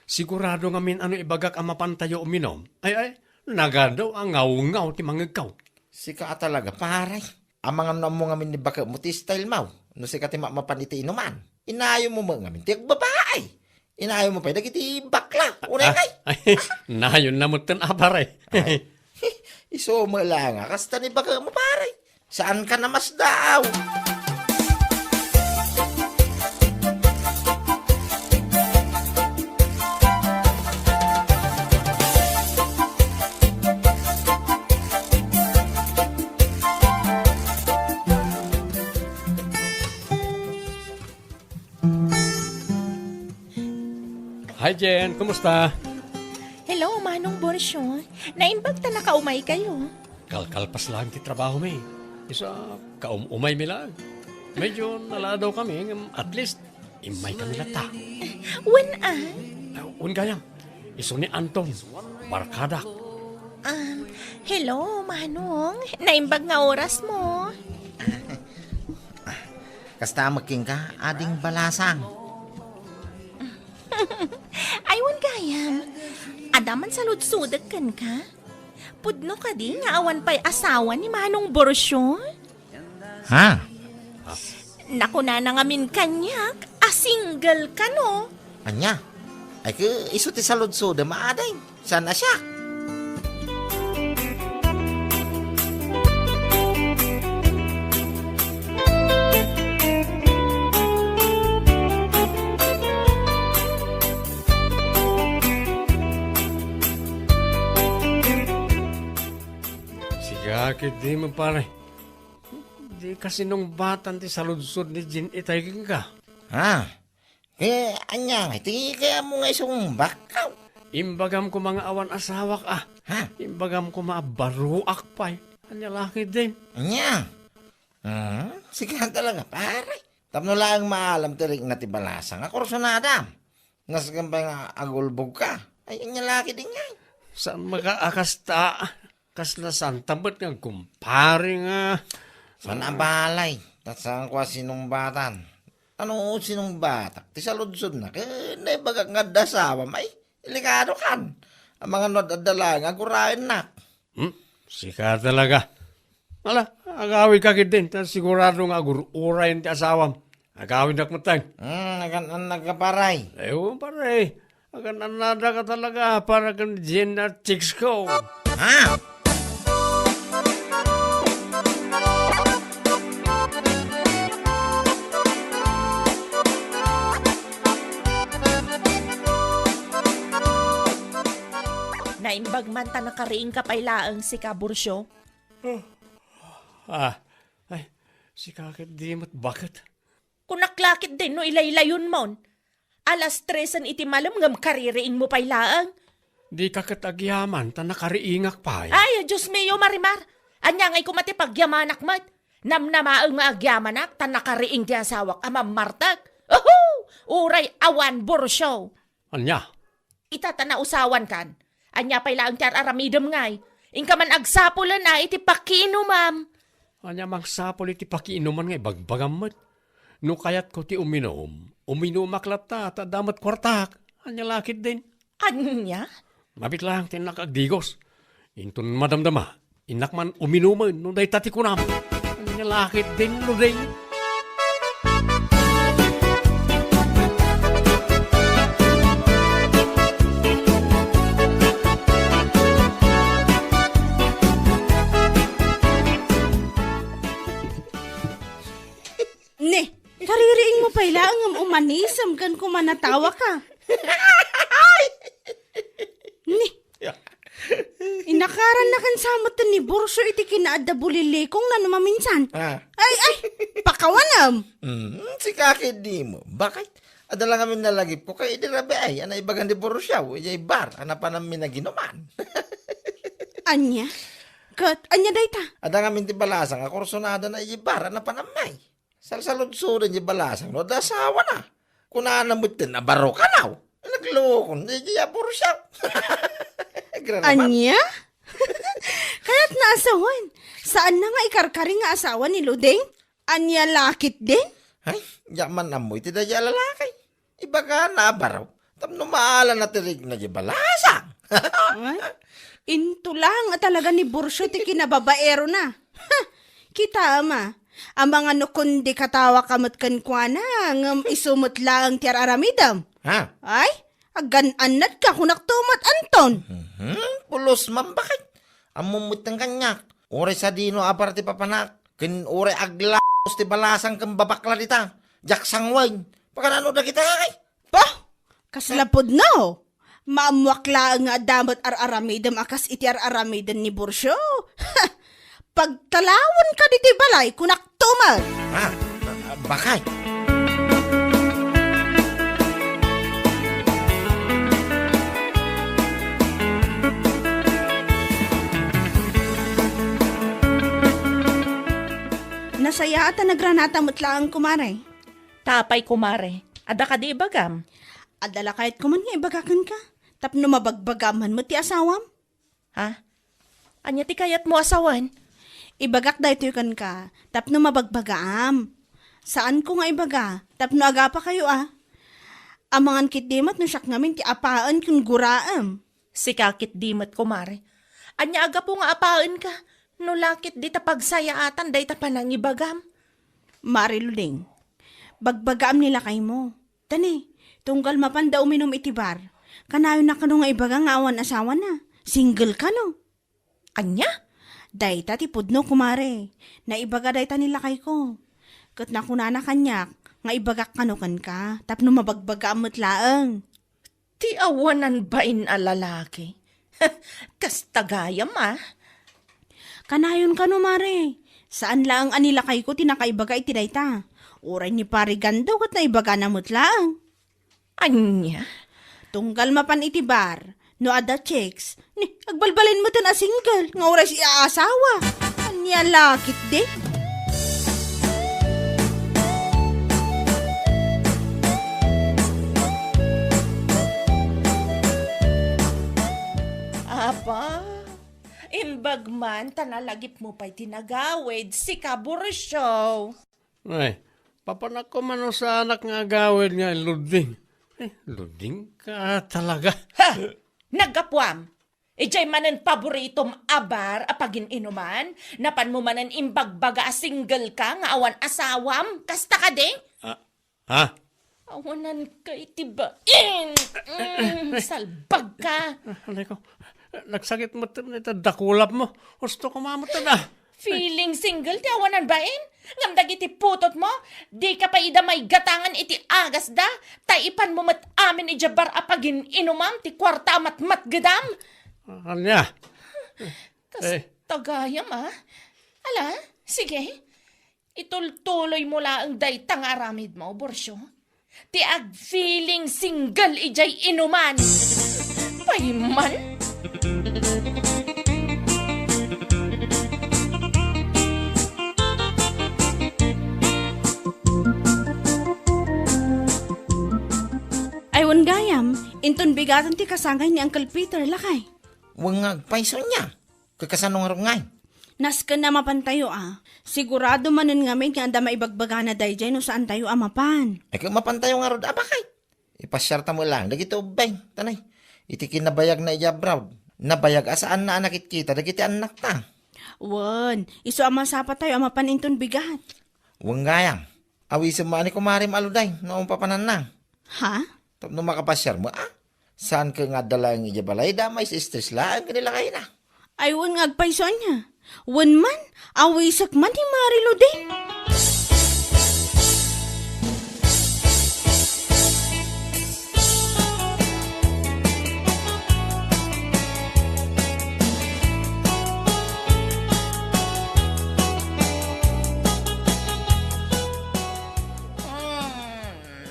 Sigurado ngamin a no ibagak a mapantayo uminum, ay, ay, nagadu a ngawngaw ti mangngegko. Sika a talaga, pare. Amangan no ammo ngamin ni baketmo ti stylemo, no sika ti ma-, mapan iti inuman. Inayonmo met ngamin ti agbabae. Inayonmo pay dagiti bakla. Unay, ah, ay, nayonna metten a, pare. Ay, isu met laeng a kasta ni baketmo, pare. Saanka a masdaaw. Hi, Jen. Kumusta? Hello, Manong Borcio. Naimbag ta nakaumaykayo. Kalkalpas laeng ti trabahomi. Isu a, kaum-umaymi laeng. Medyo naladawkami, ngem at least, immaykami latta. Wen a? Ah, wen gayam. Isu ni Anton, barkadak. Um, hello, Manong. Naimbag nga orasmo. Kasta met kenka, Ading Balasang. Ay, wen gayam. Adda man saludsodek kenka? Pudno kadi nga awan pay asawa ni Manong Borcio? Ha? Nakunana ngamin kaniak a single kano. Ania? Ay, ket isu ti saludsodem, Ading. Saan a siak? Sika ketdi met, pare. Dika sinungbatan ti saludsod ni Jean itay kenka. Ha? Eh, ania ngay ti kayatmo nga isungbattayo? Imbagam koma nga awan asawak a. Ha? Imbagam koma a baroak pay. Ania la ketdin? Ania? Hmm? Sika talaga, pare. Tapno laeng maalam ti rikna ti Balasang a kursunadam. Nasken pay nga agulbogka. Ay, ania la ketdin ngay? Saan met a kasta? Kasla saan ta met nga agkumpare nga. Saan a balay, ta saanko a sinungbatan. Ano sinungbatak? Ti saludsodna, ket naibagak nga adda asawam, ay, delikado kan. Amangan no adda laeng nga agurayennak. Hmm? Sika talaga. Ala, agawidka ketdin, ta sigurado nga agur-urayen ti asawam. Agawidnak met, tay. Hmm, nagan-annaka, pare. Ewan, pare. Agan-annadaka talaga para ken Jean a chicks ko. Ha? Agman ta nakariingka pay laeng sika, Burcio. Ah, ay, sika ket di met baket. Kunak la ketdin no ilaylayonmon. Alas tresen iti malem ngem kaririingmo pay laeng. Dika ket agyaman ta nakariingak pay. Ay, Dios mio, Marimar! Ania ngay koma ti pagyamanak met? Namnamaem nga agyamanak ta nakariing ti asawak a mammartek. Uhu! Uray awan, Burcio! Ania? Ita ta nausawankan. Ania pay laeng ti ar-aramidem ngay? Inka man agsapulen a iti pakiinumam. Ania mangsapul iti pakiinuman nga ibagbagam met? No kayatko ti uminum, uminumak latta ta adda met kuartak. Ania la ketdin? Ania? Mabit laeng ti innak agdigos. Inton madamdama, innak man uminumen no dayta ti kunam. Ania la ketdin, Luding? Ne, kaririingmo pay laeng ngem umanisem ken kumanatawaka. Ne, inakarannakan sa met ni Burcio iti kinaadda bulilikongna no maminsan. Ah. Ay, ay, pakawanem. Mm, sika ketdin mo. Bakit? Adda la ngamin nalagipko kay idi rabii a naibagan ni Burcio idiay bar a napananmi naginuman. Ania? Ket ania dayta? Adda ngamin ti balasang a kursunadana idiay bar a napananmi. Salsaludsoden ti balasang no adda asawana. Kunana metten a barokanaw. Naglukon, di, di, Burcio. Agraraman. Ania? Kayatna a sawen, saanna nga ikarkari nga asawa ni Luding? Ania la ketdin? Ay, diak man ammo iti daydiay a lalaki. Ibagana a baro tapno maala na ti rikna diay balasang. Ay, into laeng a talaga ni Burcio ti kinababaerona. Ha! Kitaem a, amangan no kundi katawaka met kenkuana, ngem isu met laeng ti ar-aramidem. Ha? Ay, aggan-annadka, kunakto met, Anton. Mhm, pulos man, bakit? Ammom metten kaniak. Uray sadino a bar ti papanak, ken uray aglaos ti balasang ken babakla dita. Diak sanguen. Paganano dagita, ay? Bah! Kasla pudno! Maammoak laeng nga adda met ar-aramidem a kas iti ar-aramiden ni Burcio. Pagtalawenka ditoy balay, kunakto met. Ah, ah, bakay. Nasayaat a nagranata met laeng, kumare. Apay, kumare, adda kadi ibagam? Adda la kayatko man nga ibaga kenka, tapno mabagbagaam man met ti asawam. Ha? Ania ti kayatmo a sawen? Ibagak daytoy kenka, tapno mabagbagaam. Saanko nga ibaga, tapno agapakayo a. Amangan ketdi met no siak ngamin ti apaen ken guraem. Sika ketdi met, kumare. Ania a gapu nga apaenka? No la ketdi ta pagsayaatan dayta panangibagam. Mare Luding, bagbagaam ni lakaymo. Tani, tunggal mapanda uminum iti bar, kanayonna kano nga ibaga nga awan asawana? Single kano? Ania? Dayta ti pudno, kumare. Naibaga dayta ni lakayko. Ket nakunana kaniak nga ibagak kano kenka tapno mabagbagaam met laeng. Ti awanan bain a lalaki. Kasta gayam, a. Kanayon kano, mare. Saan laeng a ni lakayko ti nakaibaga iti dayta. Uray ni Pare Gando ket naibagana met laeng. Ania? Tunggal mapan iti bar, no adda chicks, ni agbalbalin metten a single nga uray sia asawa. Ania la ketdi? Apa, imbag man ta nalagipmo pay ti nagawid, sika, Burcio. Ay, papanakko man no saanak nga agawid nga Luding. Ay, Luding ka talaga. Ha! Naggapuam! Idiay manen paboritom a bar a pagin-inuman, napanmo manen imbagbaga a single ka nga awan asawam, kasta kadi? Ah, ha? Awanan ka iti bain! Mm, salbag ka! Ah, alay ko, nagsakit met ita dakulap mo. Husto ko mamutad, ah. Feeling single ti awanan bain? Ngem dagiti putotmo, dika pay ida maigatangan iti agasda, ta ipanmo met amin idiay bar a pagin-inumam ti kuarta a matmatgedam. Ania? Kas Eh. tagayam, ah. Ala, sige. Itultuloy mo laeng dayta nga aramid mo, Borcio. Ti ag-feeling single idiay inuman. Payman. Ay, wen gayam, inton bigaten ti kasangay ni Uncle Peter, lakay. Wen nga agpayso ania? Ket kasano ngarud ngay? Nasken a mapantayo a. Sigurado manen ngamin nga adda maibagbagana daydiay no saantayo a mapan. Ay, ket mapantayo ngarud a bakay. Ipasiarta met laeng dagiti ubbing, tanay. Iti kinabayagna idiay abroad, nabayag a saanna a nakitkita dagiti annakta. Wen, isu a masapatayo a mapan inton bigat. Wen gayam, awisem met ni kumarem a Ludeng no mapapananna. Ha? Tapno makapasiar met a. Saan ket nga adda laeng idiay balayda, mais-stress laeng ken ni lakayna. Ay, wen nga agpayso ania. Wen man, awisek man ni Mari Ludeng.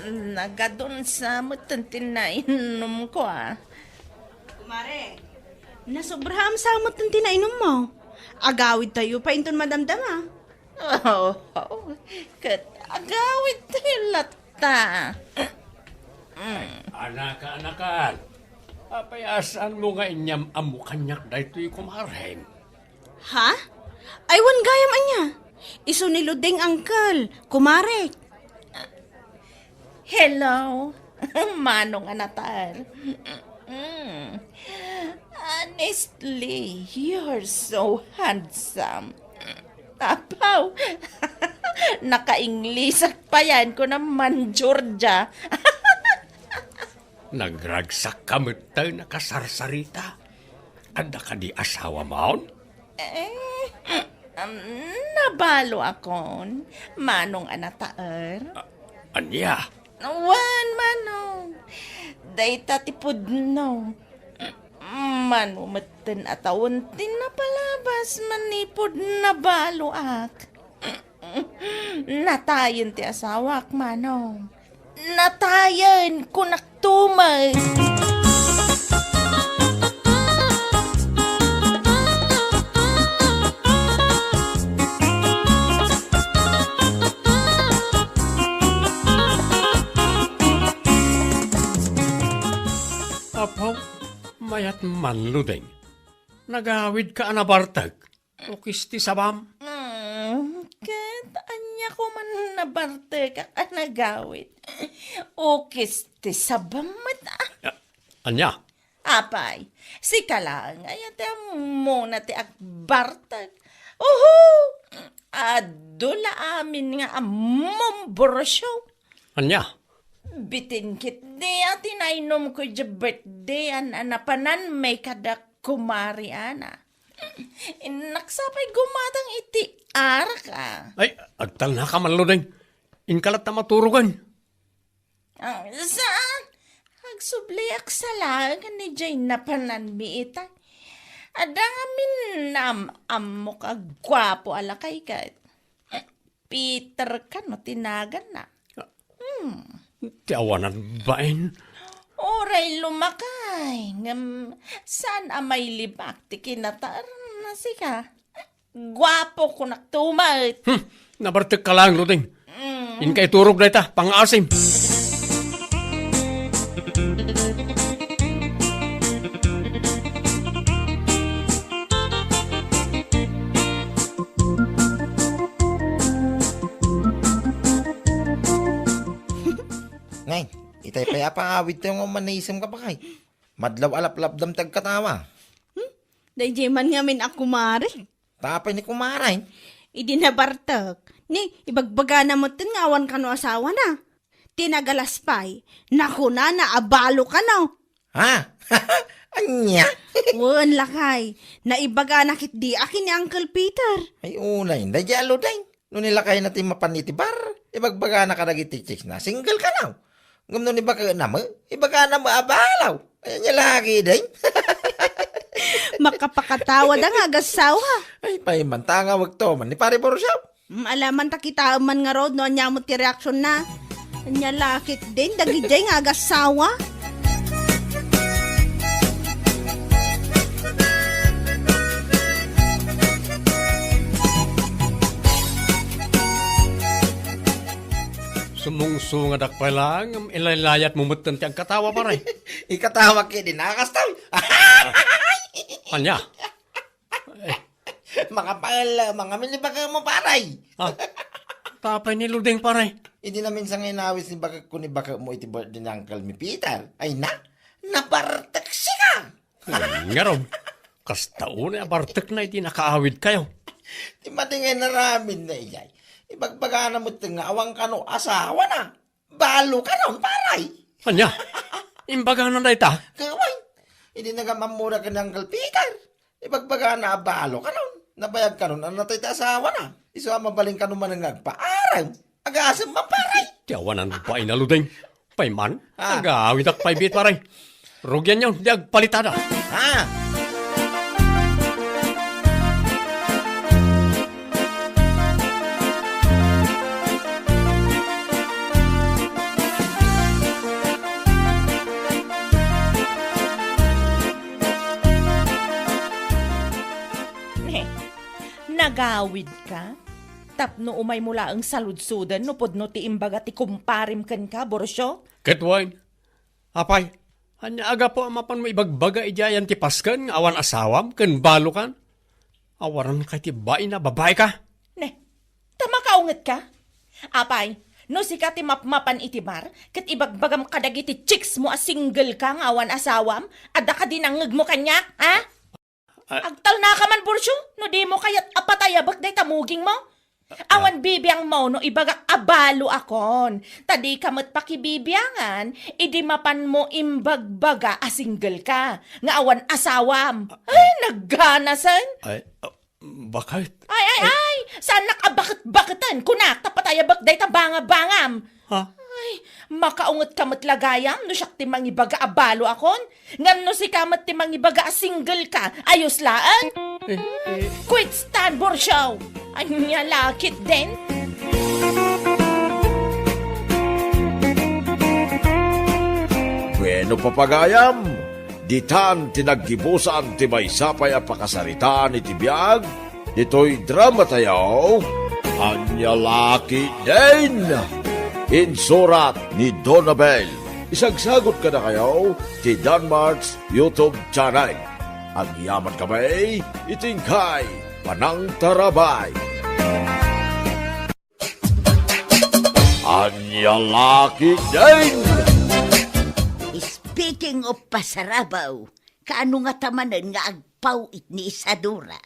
Mm, nagadunsa met ti nainumko, ah. Kumare, nasobraam sa met ti nainummo. Agawidtayo pay inton madamdama. Oo, ket agawidtayo latta. Mm. Anaka-anakan, apay a saanmo nga inyam-ammo kaniak daytoy kumarem? Ha? Ay, wen gayam ania? Isu ni Ludeng, uncle, kumare. Hello, Manong a Natal. Mm. Honestly, you're so handsome. Apaw, naka-Inglisak payen, kuna man Georgia. Nagragsakka met tayo nakasarsarita. Adda kadi asawamon? Eh, um, nabaloakon, Manong a Natal. A-, ania? Wen, Manong. Dayta ti pudno. Mano metten a tawen ti napalabas manipud nabaloak. Natayen ti asawak, Manong. Natayen, kunak tumet. Apo, mayat man, Ludeng. Nagawidka a nabartek. Ukis ti sabam. Mm, ket ania koma nabartekak a nagawid? Ukis ti sabam met, ah. A-, ania? Apay, sika laeng aya ti ammona ti agbartek? Uhu! Adu la amin nga ammom, Borcio. Ania? Bitin ketdi a ti nainumko idiay birthday-an a napananmi kada kumari Ana. Innak sa pay gumatang iti arak, ah. Ay, agtalnaka man, Ludeng. Inka latta maturogen. Ah, saan? Agsubliak sa laeng idiay napananmi ita. Adda ngamin am-ammok a guapo a lakay ket. Peter kano ti naganna. Hmm. Ti awanan bain. Uray lumakay, ngem saan a mailibak ti kinataerna sika. Guapo, kunak tumet. Hmm. Nabartekka laeng, Ludeng. Mm. Inka iturog dayta, pangaasim. Nay, itay pay a pangawidtayo nga umanisem ka pa kay. Madlaw a laplapdam ti agkatawa. Hmm? Daydiay man ngamin a kumare. Ta apay ni kumare? Idi nabartek, ni ibagbagana metten nga awan kano asawana. Ti nagalas pay, nakunana a balo kano. Ha? Ania? Wen, lakay. Naibagana ketdi a ken ni Uncle Peter. Ay, unay, daydiay a Ludeng. No ni lakayna ti mapan iti bar, ibagbagana kadagiti chicks na, single kano. Ngem no ni baketna met, ibagana met a balo. Ay, ania la ketdin? Pakapakatawada nga agassawa. Ay, paimanta nga wagto man ni Pare Borsiaw. Mm, alaman ta kitaem man ngarud no ania met ti reaksyon na. Ania la ketdin dagidiay nga agassawa. Sumungsungadak pay laeng, ilaylayat mo metten ti agkatawa, pare. Ikatawa ketdi nakastay. Ania? Makapael, mangam ni baketmo, pare. Ah, tapay ni Luding, pare. Idi naminsan nga inawis ni baketko ni baketmo iti birthday ni Uncle mi Peter. Ay na, nabartek sika. Hmm, ngarud, kasta unay a bartekna iti nakaawidkayo. Ti madi nga inaramidna idiay, ibagbagana met nga awan kano asawana. Balo kanon, pare. Ania? Imbagana dayta? Kawan. Idi nagam-ammona ken ni Uncle Peter, ibagbagana a balo kanon. Nabayag kanon a natay ti asawana. Isu a mabalin kano manen nga agpaarem. Agasem man, pare. Ti awanan bain a Luding. Pay man, Ah. Agawidak pay biit, pare. Rugianyo, di agpalitada. Ah. Ne, nagawid ka? Tapno umaymo laeng saludsoden no pudno ti imbaga ti kumparem kenka, Borcio? Ket wen, apay, ania a gapu a mapanmo ibagbaga idiay ti pasken nga awan asawam ken balokan? Awanan kay ti bain a babaika? Ne, ta makaunget ka? Apay, no sika ti mapmapan iti bar, ket ibagbagam kadagiti chicks mo a single ka nga awan asawam, adda kadi nangngegmo kaniak, ha? Ah. Agtalnaka man, Borcio, no dimo kayat a patayabek dayta mugingmo. Ah. Awan bibiangmo no ibagak a balo akon. Ta dika met pakibibiangan, idi mapanmo imbagbaga a single ka, nga awan asawam. Ah. Ay, nagganasen. Ay, ah, bakit? Ay, ay, ay! Saannak a baket-baketen, kunak, ta patayabek dayta banga-bangam. Ha? Ay, makaunget ka met la gayam no siak ti mangibaga a balo akon. Ngem no sika met ti mangibaga a single ka, ayos laeng. Eh, eh. Quit stand, Borcio! Ania la ketdin? Bueno, papagayam, ditan ti naggibusan ti maysa pay a pakasaritaan iti biag ditoy dramatayo, Ania la ketdin! Insurat ni Donabel. Isagsagot kadakayo ti Danmart's YouTube channel. Agyaman kami iti inkay panangtarabay. Ania la ketdin! Speaking of pasarabaw, kaano ngata manen nga agpaw-it ni Isadora?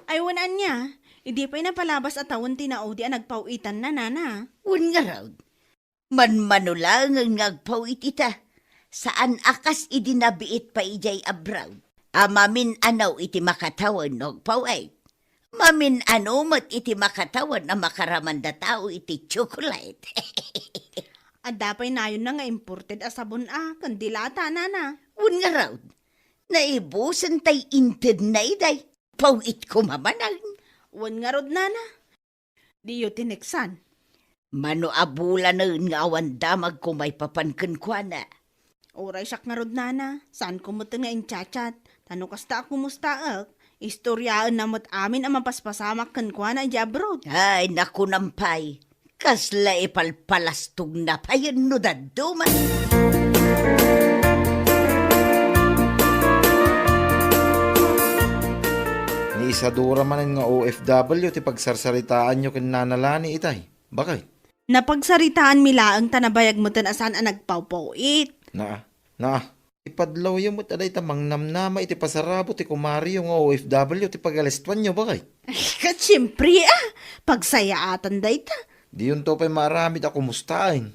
Ay, wen ania, idi pay napalabas a tawen ti naudi a nagpaw-itanna, nana. Wen ngarud, manmano laengen nga agpaw-it ita. Saan a kas idi nabiit pay idiay abroad a mamin-anaw iti makatawen no agpaw-it. Mamin-ano met iti makatawen a makaramanda tao iti chocolate. Adda pay nayonna nga imported a sabon a, ken dilata, nana. Wen ngarud, naibusen tay intedna idiay. Paw-it koma manen. Wen ngarud, nana. Diyo tineksan. Mano a bulanen nga awan damag ko maipapan kenkuana. Uray siak ngarud, nana. Saan ko met nga inchat-chat. Ta no kasta a kumustaek, istoryaenna met amin a mapaspasamak kenkuana idiay abroad. Ay, nakunam pay. Kasla ipalpalastogna payen no dadduma. Ni Isadora manen nga O F W ti pagsarsaritaanyo ken Nana Lani itay. Bakay? Napagsaritaanmi laeng ta nabayag meten a saan a nagpawpaw-it. Naa, naa. Ipadlawyo met a dayta mangnamnama iti pasarabut ti kumariyo nga O F W ti pagalestuanyo, bakay? Ket siempre, a, pagsayaatan dayta. Diyonto pay maaramid a kumustaen.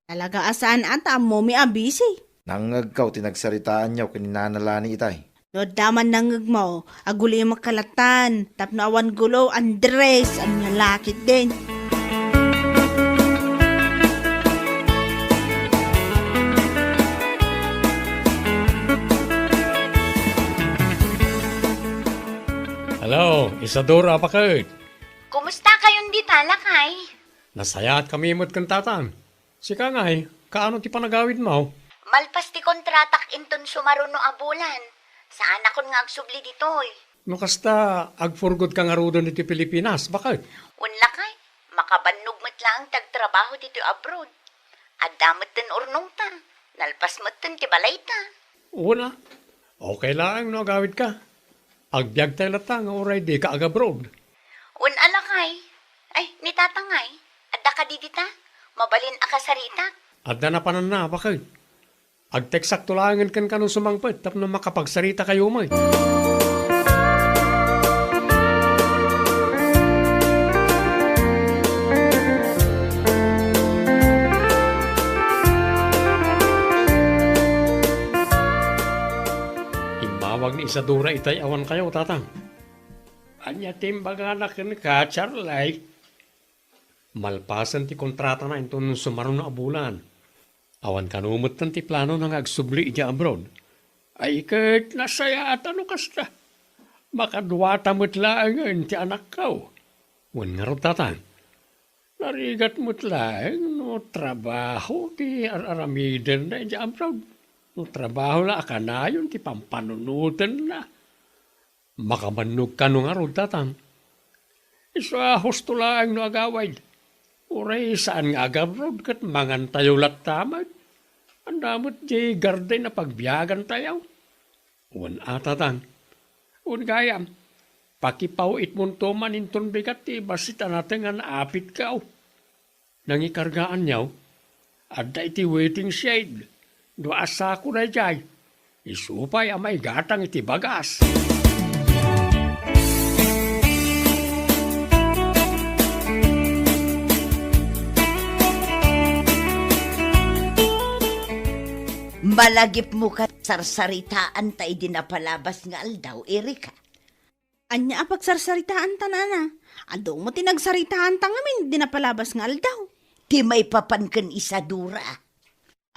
Talaga a saan a ta ammomi a busy. Nangngegko ti nagsaritaanyo ken ni Nana Lani itay. No adda man nangngegmo, agulimek ka lattan, tapno awan gulo, Andres, ania la ketdin. Isadora, baket? Kumusta kayon dita, lakay? Nasayaat kami met ken tatang. Sika ngay, kaano ti panagawidmo? Malpas ti kontratak inton sumaruno a bulan, saanakon nga agsubli ditoy. No kasta, agpurgod ka ngaruden iti Pilipinas, baket? Wen lakay, makabannog met laeng ti agtrabaho ditoy abroad. Adda metten urnongta, nalpas metten ti balayta. Wen a, okay laeng no agawidka. Agbiagtay latta nga uray dika agabroad. Wen a lakay. Ay, ni tatang ngay, adda kadi dita? Mabalin a kasaritak? Adda napananna, baket. Agteksakto laengen kenka no sumangpet tapno makapagsaritakayo met. Immawag ni Isadora itay awan kayo, tatang. Ania ti imbagana kenka, Charlie? Malpasen ti kontratana inton sumaruno a bulan. Awan kano metten ti planona nga agsubli idiay abroad. Ay ket nasayaat a no kasta. Makaduata met laengen ti anakko. Wen ngarud, tatang, narigat met laeng no trabaho ti ar-aramidenna idiay abroad. No trabaho la a kanayon ti pampanunotenna. Makabannog kano ngarud, tatang? Isu a husto laeng no agawid. Uray saan nga agabroad ket mangantayo latta met. Ania met diay garden a pagbiagantayo? Wen a, tatang. Wen gayam, pakipaw-itmonto man inton bigat ti bassit a natengan a apitko. Nangikargaanyo, adda iti waiting shed. Dua a sako daydiay. Isu pay a maigatang iti bagas. Malagipmo ket sarsaritaanta idi napalabas nga aldaw, Erika. Ania a pagsarsaritaanta, nana? Adu met ti nagsaritaanta ngamin idi napalabas nga aldaw. Ti maipapan ken Isadora.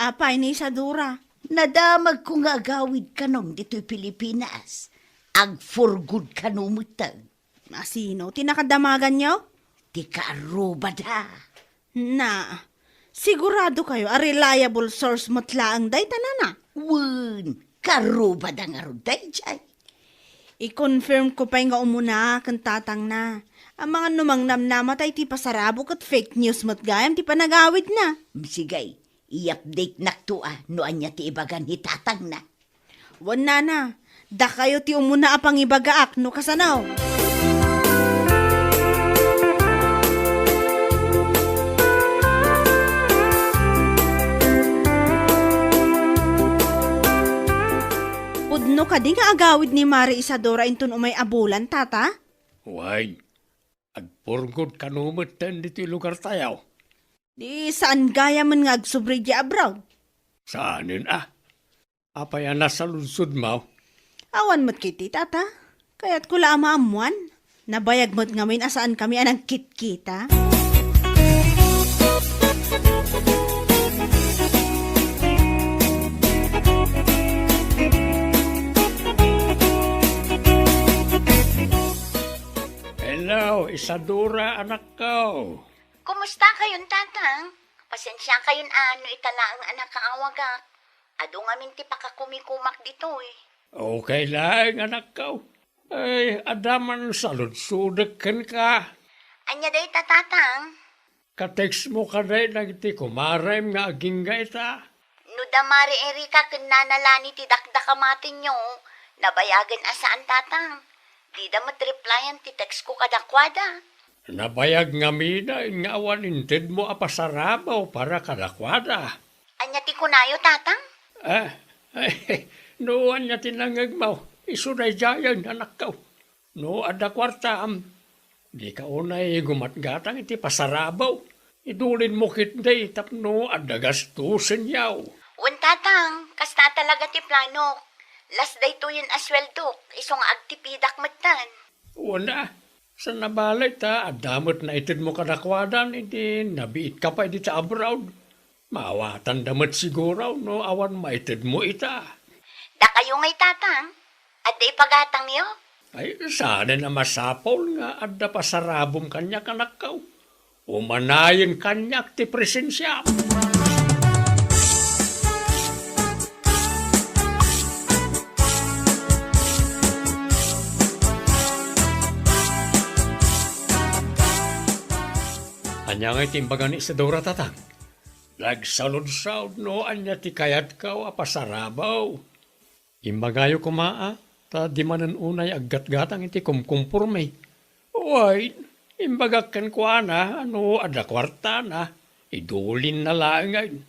Apay ni Isadora? Nadamagko nga agawid kanon ditoy Pilipinas. Agpurgod kano metten. Asino ti nakadamaganyo? Ti kaarrubada. Na, sigurado kayo a reliable source met laeng dayta, nana? Wen, kaarrubada ngarud daydiay. I-confirm ko pay nga umuna ken tatangna. Amangan no mangnamnama ta iti pasarabo ket fake news met gayam ti panagawidna. Sige, i-update nakto a no ania ti ibaga ni tatangna. Wen, nana, dakayo ti umuna a pangibagaak no kasano. Pudno kadi nga agawid ni Mari Isadora inton umay a bulan, tata? Wen, agpurgod kano metten ditoy lugartayo. Di saan gayamen nga agsubli idiay abroad? Saanen a. Apay a nasaludsodmo? Awan met ketdi, tata. Kayatko la a maammoan. Nabayag met ngamin a saankami a nagkitkita. Hello, Isadora, anakko. Kumusta kayon, tatang? Pasensia kayon a no ita laeng a nakaawagak. Adu ngamin ti pakakumikumak ditoy. Okay laeng, anakko. Ay, adda man saludsodek kenka. Ania dayta, tatang? Ka-textmo kadi dagiti kumarem nga agingga ita? No da Mari Erika ken Nana Lani ti dakdakamatenyo, nabayagen a saan, tatang. Dida met replyan ti textko kadakuada. Nabayag ngamin nga awan intedmo a pasarabaw para kadakuada. Ania ti kunayo, tatang? Ah, no ania ti nangngegmo, isu daydiayen, anakko. No adda kuartam, dika unay gumatgatang iti pasarabaw. Idulinmo ketdi tapno adda gastosenyo. Wen, tatang, kasta talaga ti planok. Las daytoyen a sueldok, isu nga agtipidak metten. Wen a, saan a bale ta adda met naitedmo kadakuadan idi nabiitka pay dita abroad. Maawatanda met siguro no awan maitedmo ita. Dakayo ngay, tatang, adda ipagatangyo? Ay, saanen a masapul nga adda pasarabom kaniak, anakko. Umanayen kaniak ti presensiam. Ania ngay ti imbaga ni Isidora, tatang? Nagsaludsod no ania ti kayatko a pasarabom. Imbagayo koma a, ta di manen unay aggatgatang iti kumkumporme. Wen, imbagak kenkuana a no adda kuartana, idulinna laengen.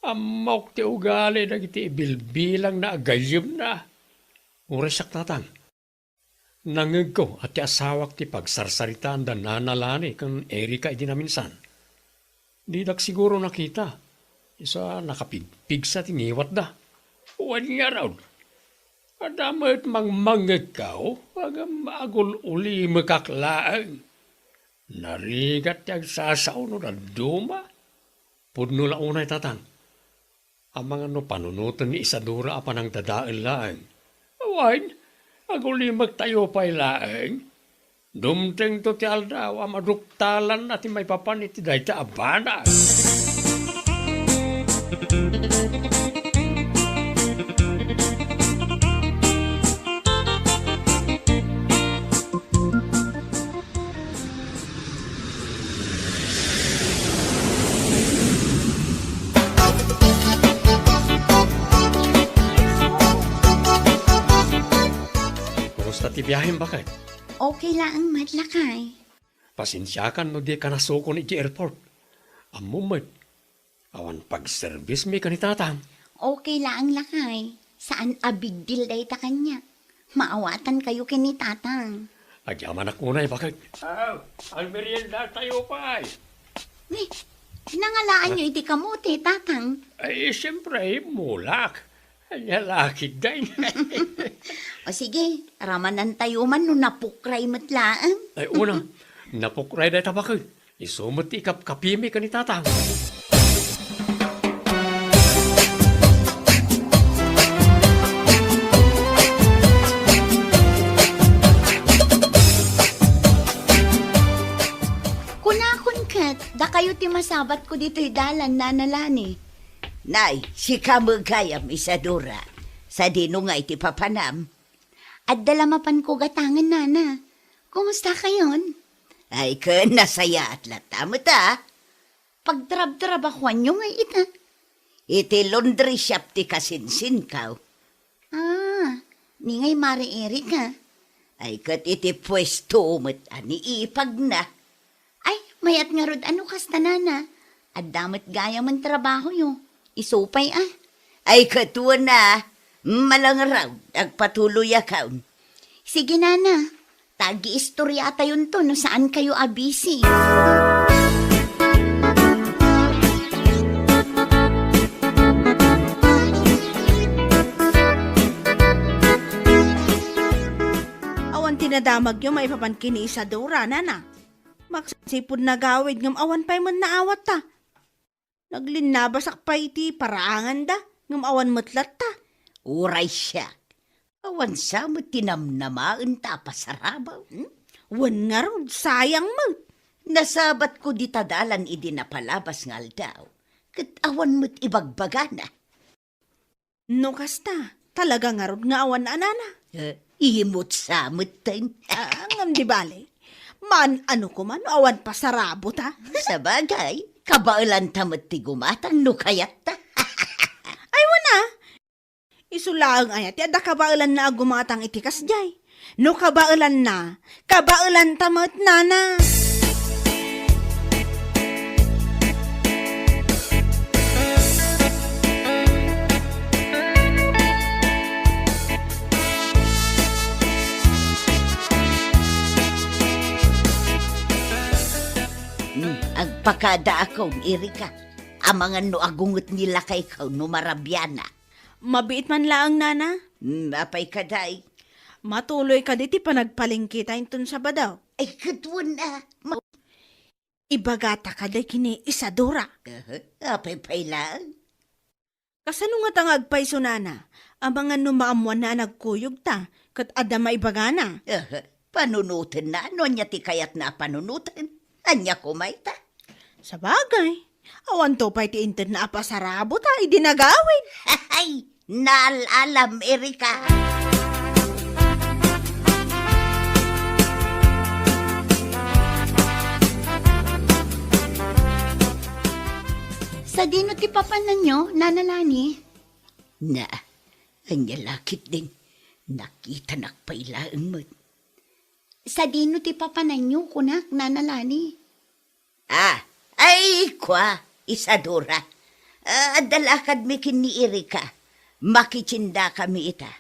Ammok ti ugali dagiti ibilbilangna a gayyemna. Uray siak, tatang. Nangngegko a ti asawak ti pagsarsaritaan da Nana Lani ken Erika idi naminsan. Didak siguro nakita, isu a nakapigpigsa ti ngiwatda. Wen ngarud, adda met mangmangngegko, ngem agul-ulimekak laeng. Narigat ti agsasao no dadduma. Pudno la unay, tatang. Amangan no panunoten ni Isadora a panangdadael laeng. Wen, agulimektayo pay laeng. Dumtengto ti aldaw a maduktalanna ti maipapan iti dayta a banag. Kumusta ti biahem, baket? Okay laeng met, lakay. Pasensiakan no dika nasukon iti airport. Ammom met, awan pagservismi ken ni tatang. Okay laeng, lakay. Saan a big deal dayta kaniak. Maawatankayo ken ni tatang. Agyamanak unay, baket. Aw, agmeriendatayo pay. Ni, nangalaanyo iti kamote, tatang? Ay, siyempre, mulak. Ania la ketdin? O sige, ramanantayo man no napukray met laeng. Ay, una, napukray dayta, baket. Isu met ti ikapkapimi ken ni tatang. Kunakon ket, dakayo ti masabatko ditoy dalan, Nana Lani. Nay, sika met gayam, Isadora. Sadino ngay ti papanam? Adda la mapanko gatangen, Nana. Kumustakayon? Ay, ken nasayaat latta met a. Pagtrabtrabahoanyo ngay ita? Iti laundry shop ti kasinsinko. Ah, ni ngay Mare Erika? Ay, ket iti puesto met a ni ipagna. Ay, mayat ngarud a no kasta, Nana. Adda met gayamen trabahoyo. Isu pay a. Ay, ket wen a. Malangraw, agpatuloyakon. Sige, Nana. Ta agiistoriatayonto no saankayo a busy. Awan ti nadamagyo maipapan ken ni Isadora, Nana. Maksipud nagawid ngem awan pay met naawatta. Naglinnabasak pay iti paraanganda, ngem awan met latta. Uray siak, awan sa met ti namnamaenta a pasarabam. Hmm? Wen ngarud, sayang met. Nasabatko dita dalan idi napalabas nga aldaw, ket awan met ibagbagana. No kasta, talaga ngarud nga awan a nana. Eh, imut sa metten. Ah, ngem di bale. Maan-ano koma no awan pasarabota. Sabagay, kabaelanta met ti gumatang no kayatta. Ay, wen a. Isu laeng aya ti adda kabaelanna a gumatang iti kasdiay. No kabaelanna, kabaelanta met, nana. Hmm, agpakadaakon, Erika. Amangan no agunget ni lakayko no marabiana. Mabiit man laeng, nana. Hmm, apay kadi? Matuloy kadi ti panagpalengketa inton Sabado? Ay, ket wen a. Ma- Ibagata kadi ken ni Isadora. Aha, apay pay laeng? Kasano ngata nga agpayso, nana? Amangan no maammoanna a nagkuyogta, Ket adda maibagana. Eh, panunotenna, no ania ti kayatna a panunoten? Ania koma ita? Sabagay, awanto pay ti intedna a pasarabota idi nagawid. Ay, naal-alam, Erika. Sadino ti papananyo, Nana Lani? Na, ania la ketdin, nakitanak pay laeng met. Sadino ti papananyo, kunak, Nana Lani? Ah, ay, kua, Isadora. Ah, adda lakadmi ken ni Erika. Makitiendakami ita.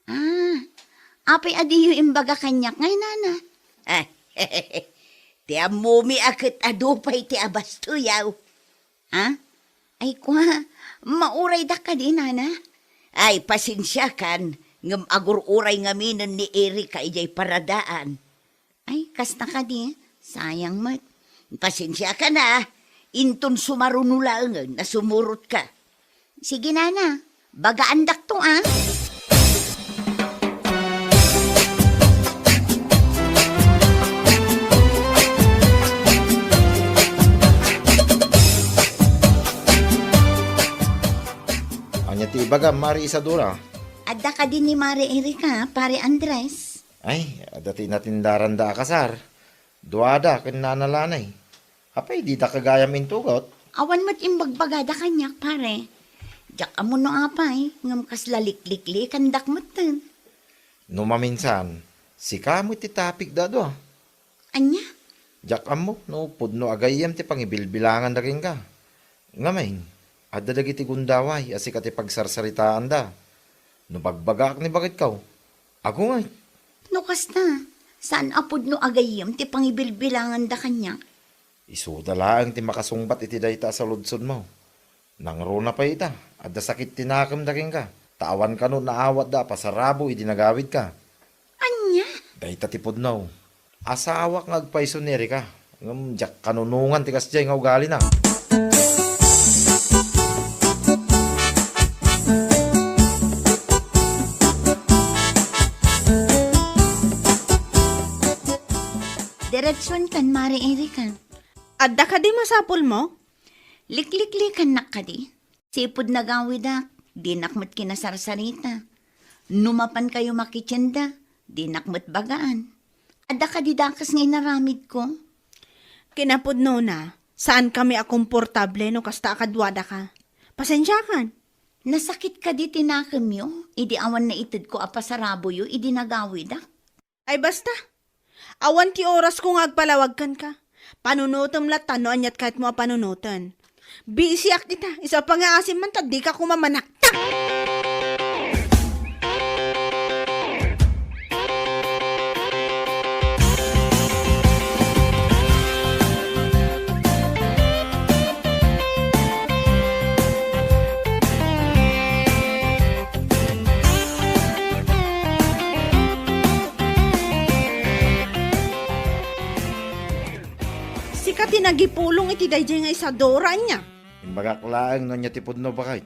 Ah, apay a diyo imbaga kaniak ngay, Nana? Ah, ti ammomi a ket adu pay ti abastoyaw. Ah? Ay, kua, mauraydak kadi, Nana? Ay, pasensiakan, ngem agur-uray ngaminen ni Erika idiay paradaan. Ay, kasta kadi, sayang met. Pasensiakan a, inton sumaruno laengen a sumurotka. Sige, Nana, bagaandakto, ah. Ania ti ibagam, Mari Isadora? Adda kadi ni Mari Erika, Pare Andres? Ay, adda ti natindaranda a kasar. Duada ken Nana Lani. Apay, dida gayam intugot? Awan met imbagbagada kaniak, pare. Diak ammo no apay, ngem kasla likliklikandak metten. No maminsan, sika met ti tapigda a dua. Ania? Diak ammo no pudno a gayyem ti pangibilbilanganda kenka. Ngamin, adda dagiti gundaway a sika ti pagsarsaritaanda. No bagbagaak ni baketko, agungay. No kasta, saan a pudno a gayyem ti pangibilbilanganda kaniak? Isuda laeng ti makasungbat iti dayta a saludsodmo. Nangruna pay ita, adda sakit ti nakemda kenka, ta awan kano naawatda a pasarabo idi nagawidka. Ania? Dayta ti pudno. Asawak nga agpayso ni Erika, ngem diak kanunongan ti kasdiay nga ugalina. Direksyon kan Mare Erika. Adda kadi masapulmo? Likliklikannak kadi. Sipud nagawidak, dinak met kinasarsarita. No mapankayo makitienda, dinak met bagaan. Adda kadi dakes nga inaramidko? Kinapudnona, saankami a komportable no kasta a kaduadaka. Pasensiakan. Nasakit kadi ti nakemyo idi awan naitedko a pasaraboyo idi nagawidak? Ay, basta. Awan ti orasko nga agpalawag kenka. Panunotem latta no aniat kayatmo a panunoten. Bisiak ita, isu a pangngaasim man ta dika koma manaktak. Sika ti nagipulong iti daydiay nga Isadora, ania? Imbagak laeng no ania ti pudno, baket.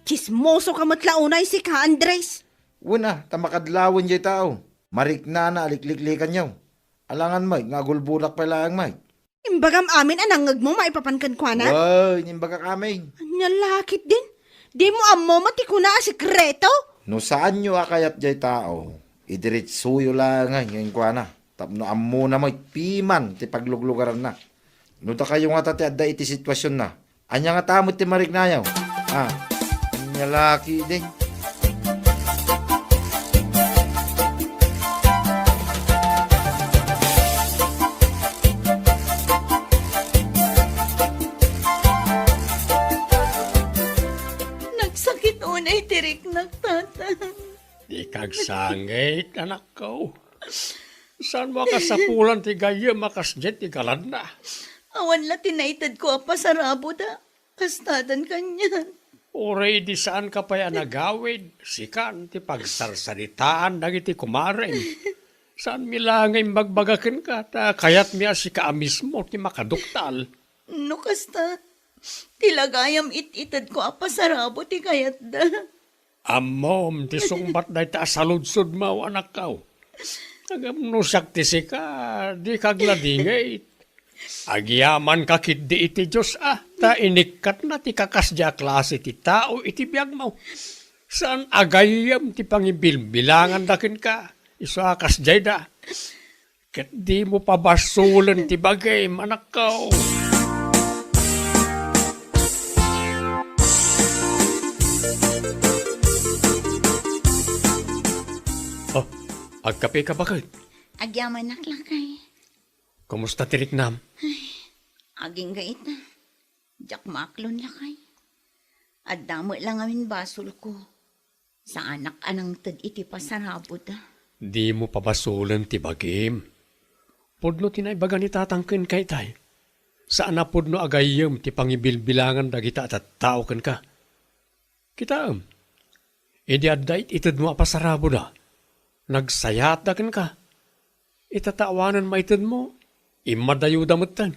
Tsismoso ka met la unay, sika, Andres. Wen a, ta makadlawen jay tao. Mariknana a likliklikanyo. Alangan met nga agulbodak pay laeng met. Imbagam amin a nangngegmo maipapan kenkuana? Wen, imbagak amin. Ania la ketdin? Dimo ammo met ti kuna a sekreto? No saanyo a kayat jay tao, idiretsoyo laeng kenkuana. Tapno ammona met piman ti pagluglugaranna. No dakayo ngata ti adda iti situasionna, ania ngata met ti mariknayo? Ah, ania la ketdin? Nagsakit unay ti riknak, Tata. Dika agsangit, anakko. Saanmo a kasapulan ti gayyem a kasdiay ti galanna? Awan la ti naitedko a pasarabota. Kastadan kanian. Uray idi saanka pay a nagawid, sikan ti pagsarsaritaan dagiti kumarem. Saanmi la nga imbagbaga kenka, ta kayatmi a sika a mismo ti makaduktal. No kasta, ti la gayam it-itedko a pasarabo ti kayatda. Ammom ti sungbat dayta a saludsodmo, anakko. Ngem no siak ti sika, dika agladingit. Agyamanka ketdi iti Dios a, ta inikkatna ti kakasdiay a klase ti tao iti biagmo. Saan a gayyem ti pangibilbilanganda kenka, isu a kasdiayda. Ket dimo pabasolen ti bagim, anakko. Oh, agkapeka, baket? Agyamanak, lakay. Kumusta ti riknam? Agingga ita. Diak maaklon, lakay. Adda met la ngamin basolko. Saanak a nangted iti pasarabuda. Dimo pabasolen ti bagim. Pudno ti naibaga ni tatang kenka itay. Saan a pudno a gayyem ti pangibilbilangan dagita a tattao kenka. Kitaem, idi adda it-itedmo a pasarabuda, nagsayaatda kenka. Ita ta awanen maitedmo, immadayoda metten.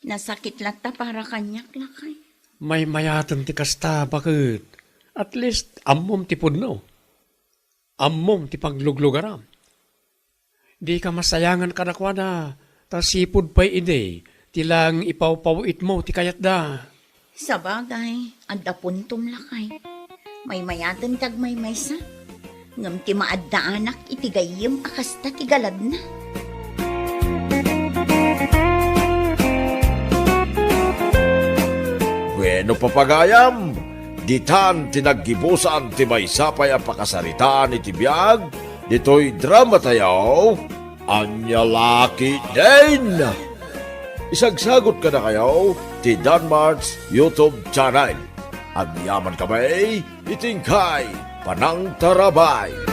Nasakit latta para kaniak, lakay. Maymayaten ti kasta, baket. At least, ammom ti pudno. Ammom ti pagluglugaram. Dika masayangan kadakuada, ta sipud pay idi, ti lang ipawpaw-itmo ti kayatda. Sabagay, adda puntom, lakay. Maymayaten ti agmaymaysa. Ngem ti maaddaanak iti gayyem a kasta ti galadna. Bueno, papagayam, ditan ti naggibusan ti maysa pay a pakasaritaan iti biag ditoy dramatayo, Ania La Ketdin. Isagsagut kadakayo ti Danmart's YouTube channel. Agyaman kami iti inkay panangtarabay.